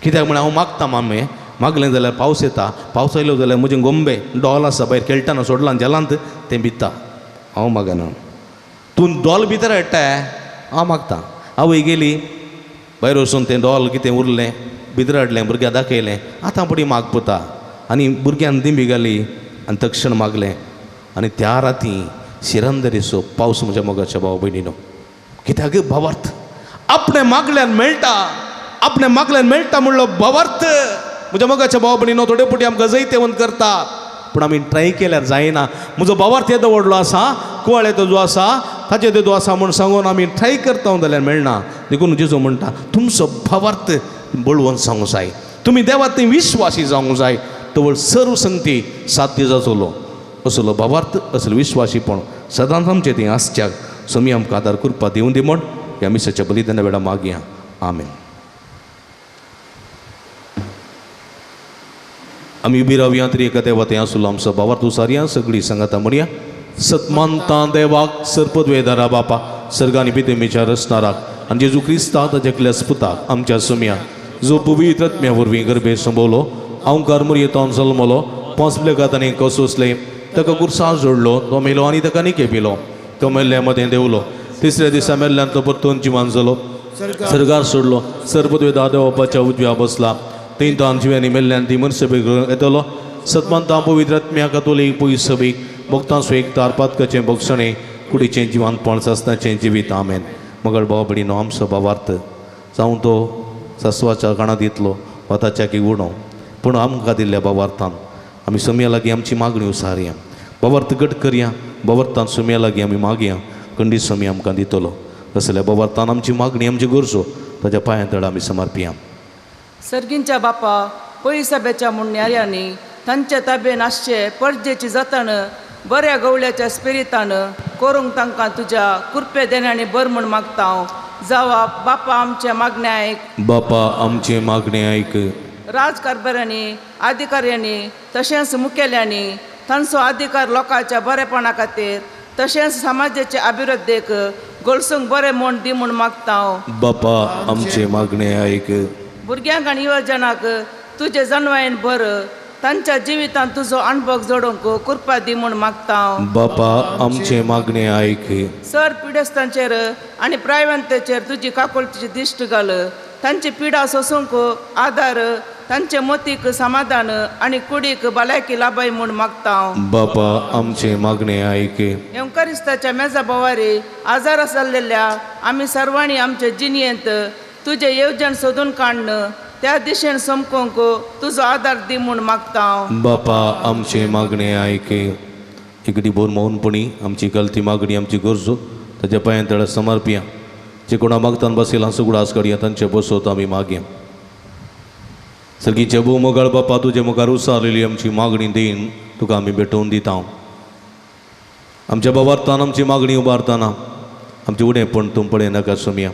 [SPEAKER 3] कित्याक म्हळ्यार हांव मागता मामे, मागलें जाल्यार पावस येता, पावस आयलो जाल्यार म्हजें गोंबे डॉल आसा भायर खेळटना सोडलां जेलांत तें भिता, हांव मागना. तूं डॉल भितर हाडटा, हांव मागता. आवय गेली भायर वचून तें डॉल कितें उरलें भितर हाडलें, भुरग्याक दाखयलें, आतां पडी माग पुता. आनी भुरग्यान दिंबी घाली आनी तक्षण मागलें आनी त्या राती शिरंदरीचो पावस म्हज्या मोगाच्या भाव भयणीनो. कित्याक भावार्थ आपणें मागल्यान मेळटा, आपणें मागल्यान मेळटा म्हणलो भावार्थ म्हज्या मोगाच्या भाव भयणीनो. थोडे पटी आमकां जैतेवंत करता पूण आमी ट्राय केल्यार जायना. म्हजो भावार्थ येदो व्हडलो आसा, कुवाळ येदो जो आसा ताचे येदो आसा म्हूण सांगून आमी ट्राय करता जाल्यार मेळना. देखून जेजू म्हणटा तुमचो भावार्थ बळवंत जावंक जाय, तुमी देवात विश्वासी जावंक जाय, तवळ सर्व संगती साध्य जातलो. असलो भावार्थ असलो विश्वासीपण सदांच आमचें थंय आसच्याक समी आमकां आदार करपा दिवं दी म्हण ह्या मिसाच्या बलिदाना वेळार मागया. आमेन. आमी उबी रावया तरी एका देवा थंय आसलो आमचो भावार्थ उसारया सगळीं सांगाता म्हणया. सतमानता देवाक सर्पद्वेदारा बापा सर्गानी पितेमीच्या रचणाराक आनी जेजू क्रिस्ता ताच्या एकल्याच पुताक आमच्या सुमया जो पवित्र आत्म्या वरवीं गर्भे संभवलो, अंकार मुरयेतान जल्मलो, पोंसले ताणें कसोसले, ताका कुर्सा जोडलो, तो मेलो आनी ताका निके पिलो, तो मेल्ल्या मदें देंवलो, तिसऱ्या दिसा मेल्ल्यान तो परतून जिवान जालो, सर्गार सोडलो, सर्पद्वेदा देवपाच्या उजव्या बसला, थंय तान जिव्यांनी मेल्ल्यान ती मनसभेक येतलो. सतमानता पवित्र आत्म्या कातोलीक पयस सभेक भक्तांचो एक तार पातकाचें भोगसणें कुडीचें जिवानपण सासणाचें जिवीत. आमेन. मगळ भाव भयणीनो आमचो भावार्थ जावं तो सासवाच्या काणांत येतलो वा ताच्या की उणो, पूण आमकां दिल्ल्या भावार्थान आमी सोम्या लागीं आमची मागणी उसारया, भावार्थ घट करया, भावार्थान सोम्या लागीं आमी मागया, खंडीत सोमी आमकां दितलो. तसल्या भावार्थान आमची मागणी आमची गरजो ताच्या पांयां तळा आमी समर्पिया.
[SPEAKER 8] सर्गींच्या बापा पयसभेच्या मुन्याऱ्यांनी तांच्या ताबेन आसचे परजेची जातान बऱ्या गवळ्याच्या स्पिरितान करूंक तांकां तुज्या कुरपे देण्यानी बर म्हूण मागता हांव. जावा बापा आमचे मागणें आयक,
[SPEAKER 3] बापा आमचे मागणें आयक.
[SPEAKER 8] राजकारभाऱ्यांनी अधिकाऱ्यांनी तशेंच मुखेल्यांनी तांचो अधिकार लोकांच्या बरेपणा खातीर तशेंच समाजाचे अभिवृद्धीक गळसूंक बरें म्हूण दी म्हूण मागता हांव.
[SPEAKER 3] बापा आमचे मागणें आयक.
[SPEAKER 8] भुरग्यांक आनी युवजनाक तुजे जनवायेन बर तांच्या जिवितांत तुजो अणभव जोडूंक कृपा दी म्हूण मागता हांव.
[SPEAKER 3] बापा आमचे मागणें आयक.
[SPEAKER 8] सर पिडेस्तांचेर आनी प्रायवंतेचेर तुजी काकुळटीची दिश्ट घाल, तांची पिडा सोसूंक आदार, तांचे मतीक समाधान आनी कुडीक भलायकी लाबाय म्हूण मागता हांव.
[SPEAKER 3] बापा आमचे मागणें आयक.
[SPEAKER 8] येवकारिस्ताच्या मेजा बोवारी आजारा जाल्लेल्या आमी सर्वांनी आमचे जिणेंत तुजें येवजण सोदून काडून त्या दिशेन समकोंक तुजो आदार दी म्हूण मागता हांव.
[SPEAKER 3] बापा आमचे मागणें आयक. इकडी भोर मौनपणी आमची गलती मागणी आमची गरजो ताच्या पांयां तळा समर्पिया. जे कोणा मागतान बसयला सुगडास काडया तांचे बसोत आमी मागया. सर्गीचे भोव मोगाळ बापा तुजे मुखार उसारलेली आमची मागणी देईन तुका आमी भेटोवन दिता. आमच्या बाबार्थान आमची मागणी उबारताना आमचें उणेपण तूं पळय नाका सोमया,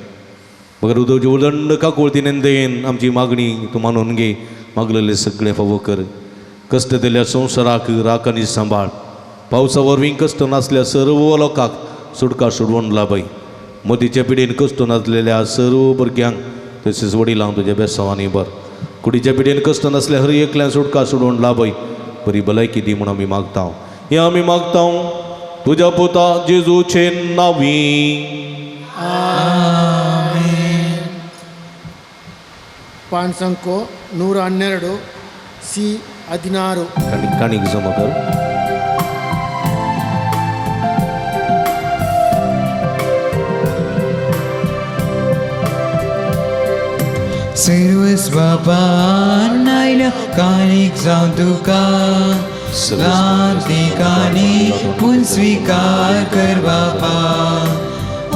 [SPEAKER 3] मगर उदक उदंड काकुळतीन देईन आमची मागणी तूं मानून घे, मागलेले सगळें फावो कर. कश्ट दिल्या संवसाराक राख आनी सांबाळ, पावसा वरवीं कश्ट नासल्या सर्व लोकांक सुटका सोडवून लाभय. मदीचे पिढीन कश्ट नासलेल्या सर्व भुरग्यांक तशेंच वडिलांक तुज्या बेसांवांनी बर. कुडीच्या पिढीन कश्ट नासल्या हर एकल्यान सुटका सोडवून लाभय, बरी भलायकी दी म्हूण आमी मागता. हें आमी मागता तुज्या पुता जेजूचे नांवी.
[SPEAKER 2] ಪಾನ್ಸಂಕೋ 112 ಸಿ 16.
[SPEAKER 3] ಕಾಣಿಕೆ ಜಮಾ ಕರ್.
[SPEAKER 6] सर्वस बापान आयल्या कानीक जावं तुका कानी पूण स्विकार कर बापा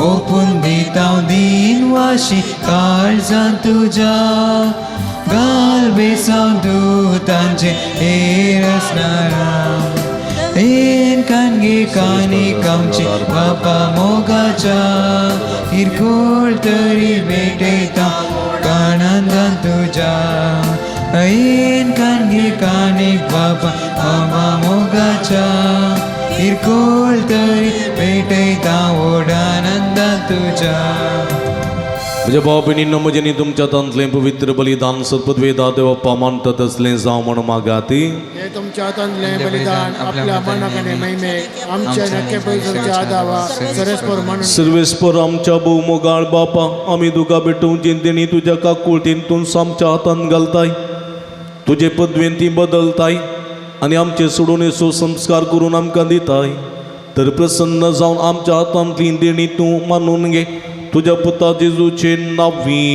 [SPEAKER 6] ओपून दितां दीन वाशी काळजान तुज्या घाल बेसांव दुतांचे हेर आसणारा एन कानगे कानीक आमचे बापा मोगाच्या किरकोळ तरी भेटयता कानंदान तुज्या ऐन कानगे कानीक बापा बाबा मोगाच्या किरकोळ तरी भेटयता ओडानंदान तुज्या.
[SPEAKER 3] म्हज्या भाव भयणींनो, म्हजें तुमच्या हातांतलें पवित्र बलिदान सत्पदवेदा देवप्पा मानता तसलें जावं म्हण मागाती.
[SPEAKER 2] हे तुमच्या हातांतलें बलिदान आपल्या मनाक आनी महिमेक आमच्या नक्के पयसुच्या आदावा सरेस्पर म्हणून.
[SPEAKER 3] सर्वेस्पर आमच्या भोवमोगाळ बापा, आमी तुका भेटोवची देणी तुज्या काकुळटीन तूं आमच्या हातांत घालताय, तुजे पदवेन ती बदलताय आनी आमचे सोडून संस्कार करून आमकां दिताय. तर प्रसन्न जावन आमच्या हातांतली देणी तूं मानून घे तुज्या पुता जेजूचे नांवी.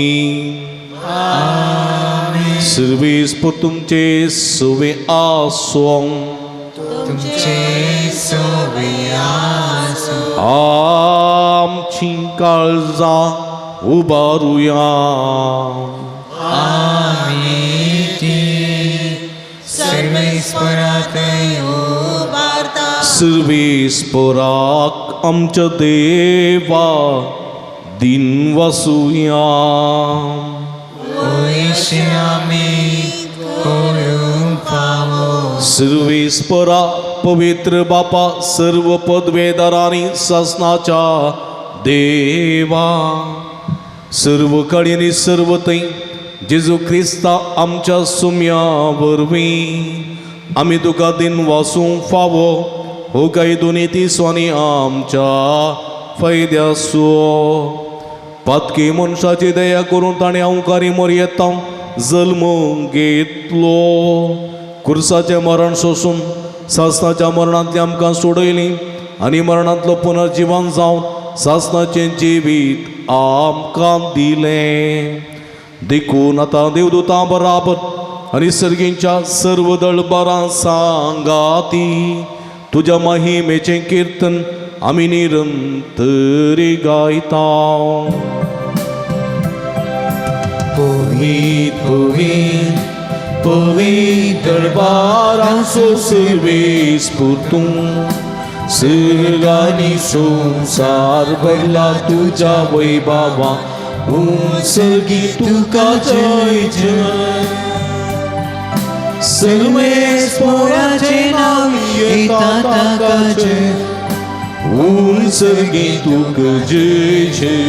[SPEAKER 3] सर्वेस्पर तुमचे सवे आसों.
[SPEAKER 6] तुमचे सोबे आसूं.
[SPEAKER 3] आमची काळजां उबारुया.
[SPEAKER 6] आमी ती सर्वेस्परातय
[SPEAKER 4] उबारता.
[SPEAKER 3] सर्वेस्पराक आमच्या देवा दिन वसुया.
[SPEAKER 6] वयशे आमी करूंक फावो.
[SPEAKER 3] सर्वेस्परा पवित्र बापा, सर्व पदवेदारांनी सासनाच्या देवा, सर्व कडेनी सर्व थंय जेजू क्रिस्ता आमच्या सुम्या वरवीं आमी तुका दिन वासूंक फावो हो कायदो नीती स्वानी आमच्या फायद्यासो. पातकी मनशाची दया करून ताणें अंकारी मरयेता जल्म घेतलो, कुर्साचें मरण सोसून सासनाच्या मरणांतली आमकां सोडयली आनी मरणांतलो पुनर्जिवन जावन सासनाचें जिवीत आमकां दिलें. देखून आतां देवदूतां बराबर आनी सर्गींच्या सर्व दळबारां सांगाती तुज्या महिमेचें किर्तन आमी निरंतरी गायता.
[SPEAKER 6] पवीत पवीत पवीत
[SPEAKER 3] दरबारांचो सर्वेस्पर तूं, सर्गानी संवसार भरला तुज्या वैभवा, सर्गी तुका जय जय.
[SPEAKER 6] सर्वेस्पराचें नांव येता ताका जय.
[SPEAKER 3] सर्गी तुका जय जय,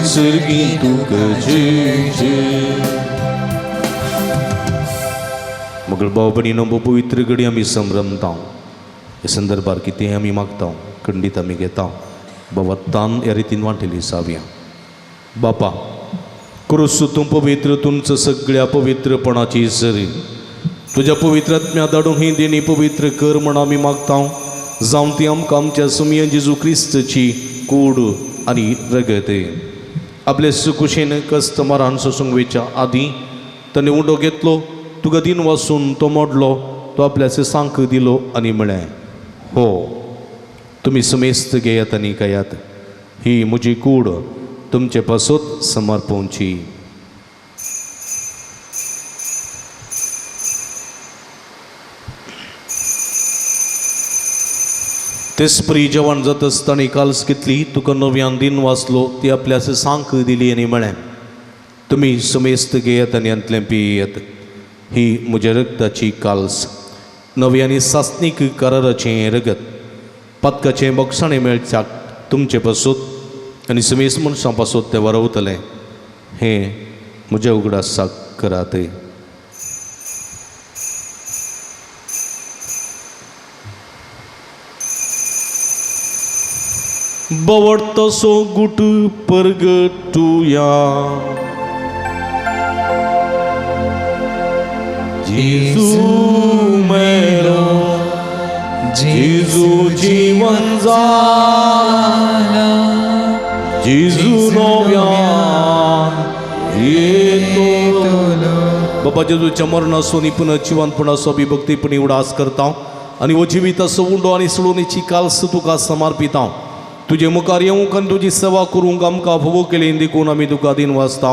[SPEAKER 3] सर्गी तुका जय जय. मगळ भाव भयणीनो, पवित्र घडी आमी संभ्रमता. हे संदर्भार कितें आमी मागता, खंडीत आमी घेता, बाबा तान ह्या रितीन वांटेली जावया. बापा, क्रुस तूं पवित्र, तुमचं सगळ्या पवित्रपणाची सरी तुज्या पवित्र आत्म्या धाडून ही देणी पवित्र कर म्हण आमी मागता. जावं ती आमकां आमच्या सुमय जेजू क्रिस्तची कूड आनी रगत. आपले सुकुशेन कस्त मरान सोसूंक वेच्या आदीं ताणें उंडो घेतलो, तुका दिन वासून तो मोडलो, तो आपल्याचे सांक दिलो आनी म्हळें, हो तुमी समेस्त घेयात आनी खायात, ही म्हजी कूड तुमचे पासत समर्पणची. तेसपरी जेवण जाता आसतना काल्स घेतली, तुका नव्यान दिन वाचलो, ती आपल्यास सांक दिली आनी म्हळें, तुमी समेस्त घेयात आनी हांतलें पियेत, ही म्हज्या रगताची काल्स, नवी आनी सासणीक कराराचें रगत, पातकाचें बक्षाणें मेळच्याक तुमचे पासत आनी समेस्त मनशां पासत तें वरवतलें, हें म्हज्या उगडासाक करात. बवडतसो गुट परगटुया. जेजू मेलो, जेजू जीवन जाला, जेजू नव्यान बाबा जेजूच्या मरणाचो आनी पुनर्जिवंतपणाचो अभिभक्तीपणी उडास करता आनी हो जिविताचो उंडो आनी सोडोवणेची काल्स तुका समर्पिता. तुजे मुखार येवंक आनी तुजी सेवा करूंक आमकां फावो केली देखून आमी तुका दिन वाचता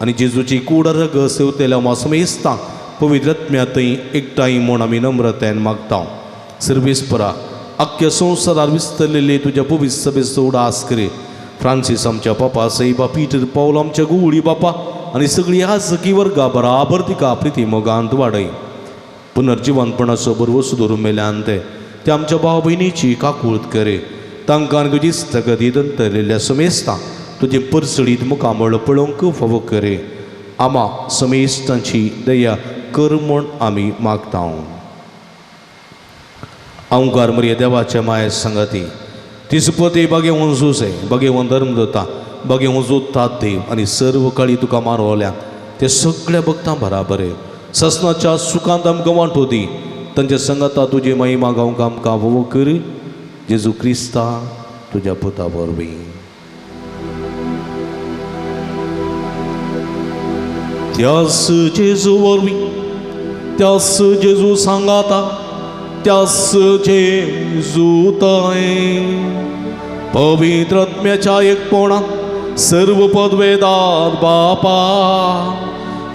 [SPEAKER 3] आनी जेजूची कूड रग सेवतेल्या मासमेस्तांक पवित्र आत्म्या थंय एकठांय म्हूण आमी नम्रतायेन मागता. सर्वेस्परा आख्ख्या संवसारार विस्तरलेले तुज्या पवित्र सभेचो उडास करे. फ्रांसीस आमच्या पापा सैबा पीटर पावल आमच्या गुवळी बापा आनी सगळी आजकी वर्गा बराबर तिका प्रिती मोगांत वाडय. पुनर्जिवंतपणाचो बरवस धरून मेल्यान ते ते आमच्या भाव भयणीची काकूळत करे. तांकां आनी तुजी स्थगती दंतरलेल्या समेस्तां तुजें परसळीत मुखामळ पळोवंक फावो करे. आमा समेस्तांची दया कर म्हूण आमी मागता. अंकार मरिया देवाच्या माये सांगाती तिसपती बागेवन जुसे बागेवन धर्म दता बागेवन जोतात देव आनी सर्व काळी तुका मारवल्या ते सगळ्या भक्तां बराबर ससनाच्या सुखांत आमकां वांटो दी. तांच्या संगाता तुजी महिमा गावंक आमकां फावो कर. जेजू क्रिस्ता तुज्या पुता वरवीं. त्यास जेजू वरवीं त्यास जेजू सांगाता त्यास जेजू ताय पवित्र आत्म्याच्या एकपणात सर्व पदवेदार बापा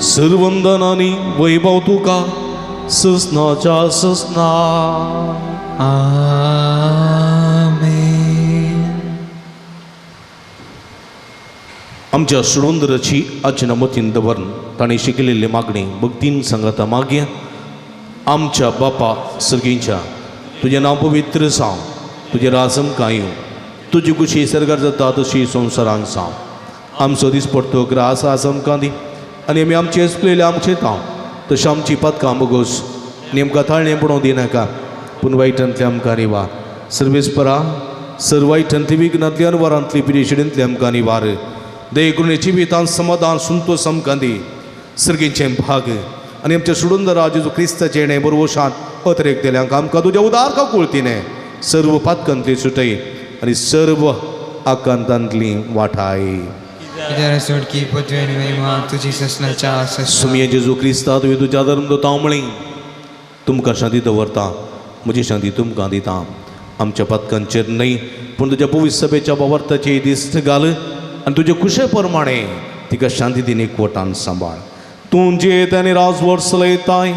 [SPEAKER 3] सर्वंदनानी वैभव तुका ससनाच्या ससना.
[SPEAKER 6] आमेन.
[SPEAKER 3] आमच्या सुडोंदराची आजना मतीन दवरून ताणें शिकलेली मागणी भक्तीन सांगाता मागया. आमच्या बापा सर्गींच्या तुजें नांव पवित्र जावं, तुजें राज आमकां येवं, तुजी खुशी सर्गार जाता तशी संवसारान जावं. आमचो दिसपडतो ग्रास आज आमकां दी आनी आमी आमचे चुकलेले आमचे तांव तशें आमची पातकां बोगोस नेमकां ताळणें पडोवंक दिनाका पूण वायटांतली आमकां निवार. सर्वेस्परा सर्व वायटांतली विघ्नांतली अनवरांतली पिरेशिडेंतली आमकां निवार. दये जिवितांत समाधान संतोष आमकां दी. सर्गींचें भाग आनी आमच्या सुडुंदरा जेजू क्रिस्ताचें येणें बरवशान अतरेक दिल्यांक आमकां तुज्या उदार काकुळतीने सर्व पातकांतली सुटय आनी सर्व आकांतांतली वाठाय.
[SPEAKER 6] सोडकी पदवी आनी महिमा तुजी ससनाच्या ससना.
[SPEAKER 3] सुमये जेजू क्रिस्ता तुवें तुज्या धर्म दवरता म्हळी तुमकां शांती दवरता म्हजी शांती तुमकां दिता. आमच्या पातकांचेर न्हय पूण तुज्या पवित्र सभेच्या बावार्थाचे दिस्त घाल आनी तुजे खुशे प्रमाणे तिका शांती दिन एकवटान सांबाळ. तूं जियेत आनी राजवट चलयताय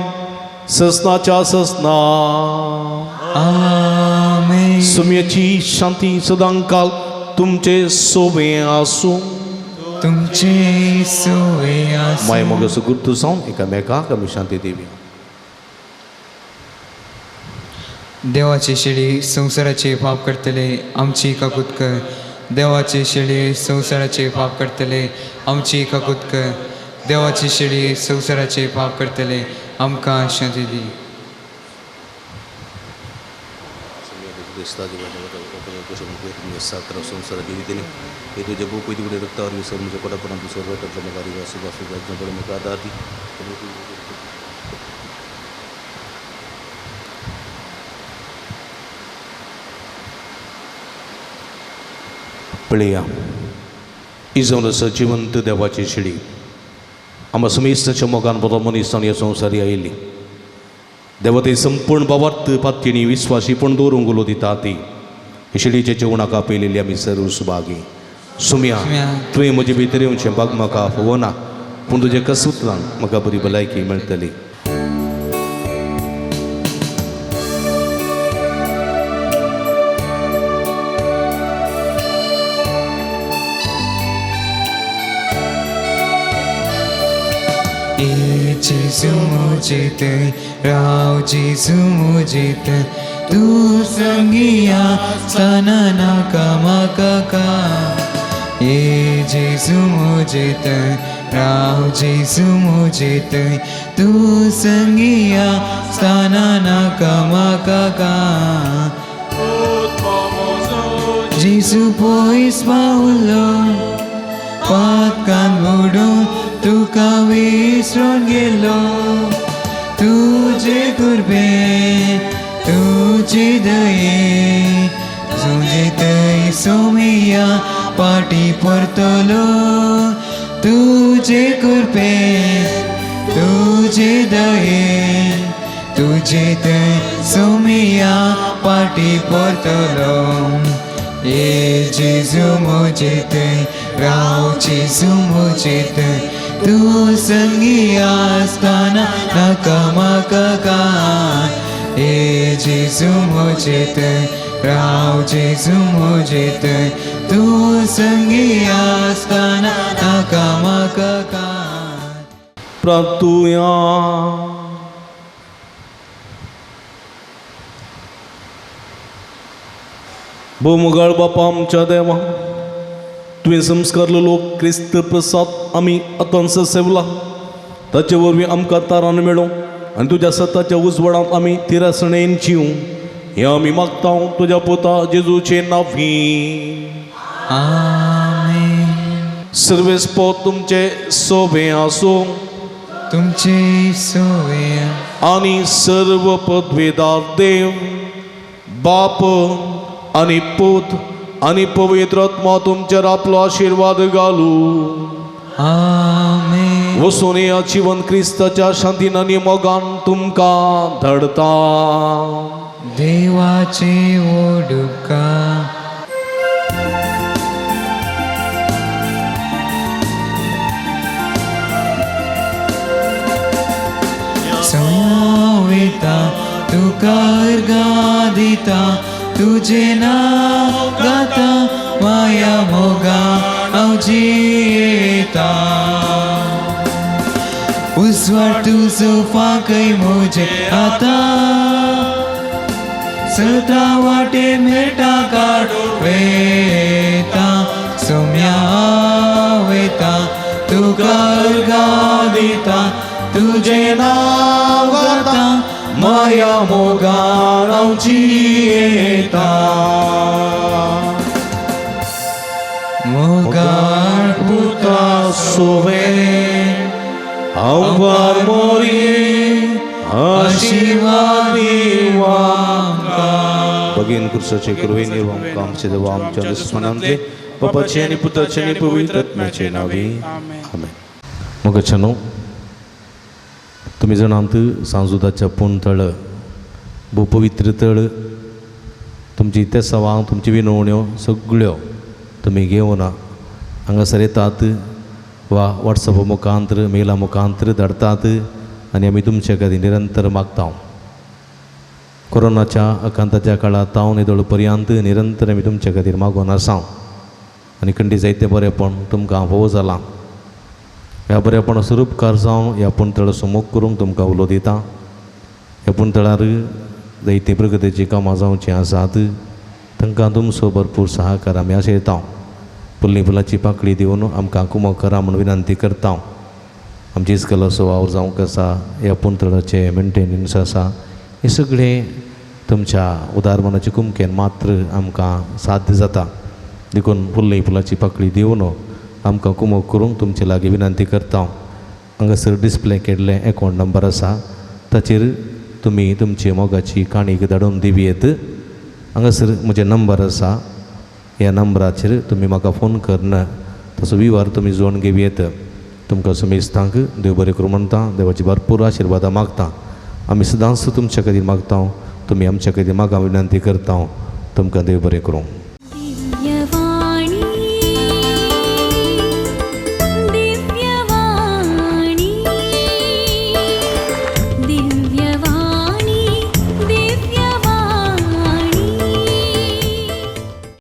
[SPEAKER 3] ससनाच्या ससना.
[SPEAKER 6] आमेन.
[SPEAKER 3] सुमयेची शांती सदांकाल तुमचे सोबे आसूं.
[SPEAKER 6] तुमचे सोवे आसूं.
[SPEAKER 3] माय मोग सुगुर्त जावन एकामेकाक आमी शांती दिवया.
[SPEAKER 6] देवाची शेळी संवसाराचे पाप करतले आमची काकूत कर. देवाची शेळी संवसाराचे पाप करतले आमची काकूत कर. देवाची शेळी संवसाराचे पाप करतले आमकां शांती दी.
[SPEAKER 3] पळया ही जावन आसा जिवंत देवाची शेळी. आमकां समेस्ताच्या मोगान बरो मनीस ह्या संवसारी आयिल्ली. देवते संपूर्ण बाबार्थ पातयेनी विस्वासी पण दवरूंक उलो दिता ती शेळीच्या जेवणाक आपयलेली आमी सर्व सुभागी. सुमया तुवें म्हजे भितर येवचें बाग म्हाका फावना पूण तुजें कसुतलान म्हाका बरी भलायकी मेळटली.
[SPEAKER 6] जेजू मुझे राव जेजू मुझे तू संगिया सना नाका माका का. ए जेजू मुझे राव जेजू मुझे तू संगिया सना नाका माका का. जेजू पोयस पावलो पातकान बुडून तुका विसरून गेलो. तुजे कुर्बे तुजे दये तुजे थंय सोमिया पाटी परतलो. तुजे कुर्बे तुजे तुजे दयेन तुजे थंय सोमिया पाटी परतलो. ये जेजू म्हजे थंय राव जेजू म्हजे थंय तूं संगी आसतना नाका म्हाका कांय. ये जेजू म्हजे थंय राव जेजू म्हजे थंय तूं संगी आसतना नाका म्हाका कांय.
[SPEAKER 3] प्रार्थुया. भोवमुगाळ बापा आमच्या देवा, तुवें संस्कारलो लोक क्रिस्त प्रसाद आमी आतांच सेवला, ताचे वरवीं आमकां तारान मेळूं आनी तुज्या सताच्या उजवाडांत आमी तिरासणेन जिवं हें आमी मागता तुज्या पुता जेजूचे नांवी.
[SPEAKER 6] आमेन.
[SPEAKER 3] सर्वेस्पोत तुमचे सोबे आसूं
[SPEAKER 6] तुमचे सोवे
[SPEAKER 3] आनी सर्व पदवेदार देव बाप आनी पूत आनी पवित्र आत्मा तुमचेर आपलो आशिर्वाद घालू.
[SPEAKER 6] आमेन.
[SPEAKER 3] वसून ह्या जिवन क्रिस्ताच्या शांतीन आनी मोगान तुमकां धाडता.
[SPEAKER 6] देवाचे ओडुका. सोविता तुका अर्घां दिता तुजें नांव गाता माया मोगा हांव जियेता. उजवाड तुजो फांकय म्हजे आतां सता वाटे मेळटा काडून वेता सोम्या वयता तुका अर्घां दिता तुजें नांव गाता माया मोगान हांव जियेता. मोगाळ पुता
[SPEAKER 3] सोवे हांव मोरी आशिर्वाद भगीन क्रुसाचे कृपेन आमकां आमचे देवा आमच्या दुस्मनांतले बापाचे आनी पुताचे आनी पवित्र आत्म्याचे नांवी आमेन. मोगाच्यानो, तुमी जाणात सांजुदाच्या पूण तळ भोव पवित्र तळ, तुमची तेसावां तुमची विनवण्यो सगळ्यो तुमी घेवन हांगासर येतात वा वॉट्सॅपा मुखांतर मेला मुखांतर धाडतात आनी आमी तुमचे खातीर निरंतर मागता. कोरोनाच्या आकांताच्या काळांत हांव निदळ पर्यंत निरंतर आमी तुमचे खातीर मागून आसा आनी खंडी जायते बरेपण तुमकां भोव जालां. ह्या बरेपणाचो उपकार जावन ह्या पुणतळाचो मोग करूंक तुमकां उलो दिता. ह्या पुणतळार जायतीं प्रगतीचीं कामां जावचीं आसात, तांकां तुमचो भरपूर सहकार आमी आशयता. फुल्ली फुलाची पाकळी दिवन आमकां कुमक करा म्हूण विनंती करता. आमची इस्कलाचो वावर जावंक आसा, ह्या पुणतळाचें मेंटेनन्स आसा, हें सगळें तुमच्या उदार मनाचे कुमकेन मात्र आमकां साध्य जाता. देखून फुल्ली फुलाची पाकळी दिवन आमकां कुमक करूंक तुमचे लागीं विनंती करता. हांगासर डिस्प्ले केल्लें एकावंट नंबर आसा, ताचेर तुमी तुमची मोगाची काणी धाडून दिवयेत. हांगासर म्हजें नंबर आसा, ह्या नंबराचेर तुमी म्हाका फोन करून तसो विवार तुमी जोडून घेवयेत. तुमकां सुमेस्तांक देव बरें करूं म्हणटा, देवाची भरपूर आशिर्वादां मागता. आमी सदांच तुमच्या खातीर मागता, तुमी आमच्या खातीर मागा विनंती करता. तुमकां देव बरें करूं.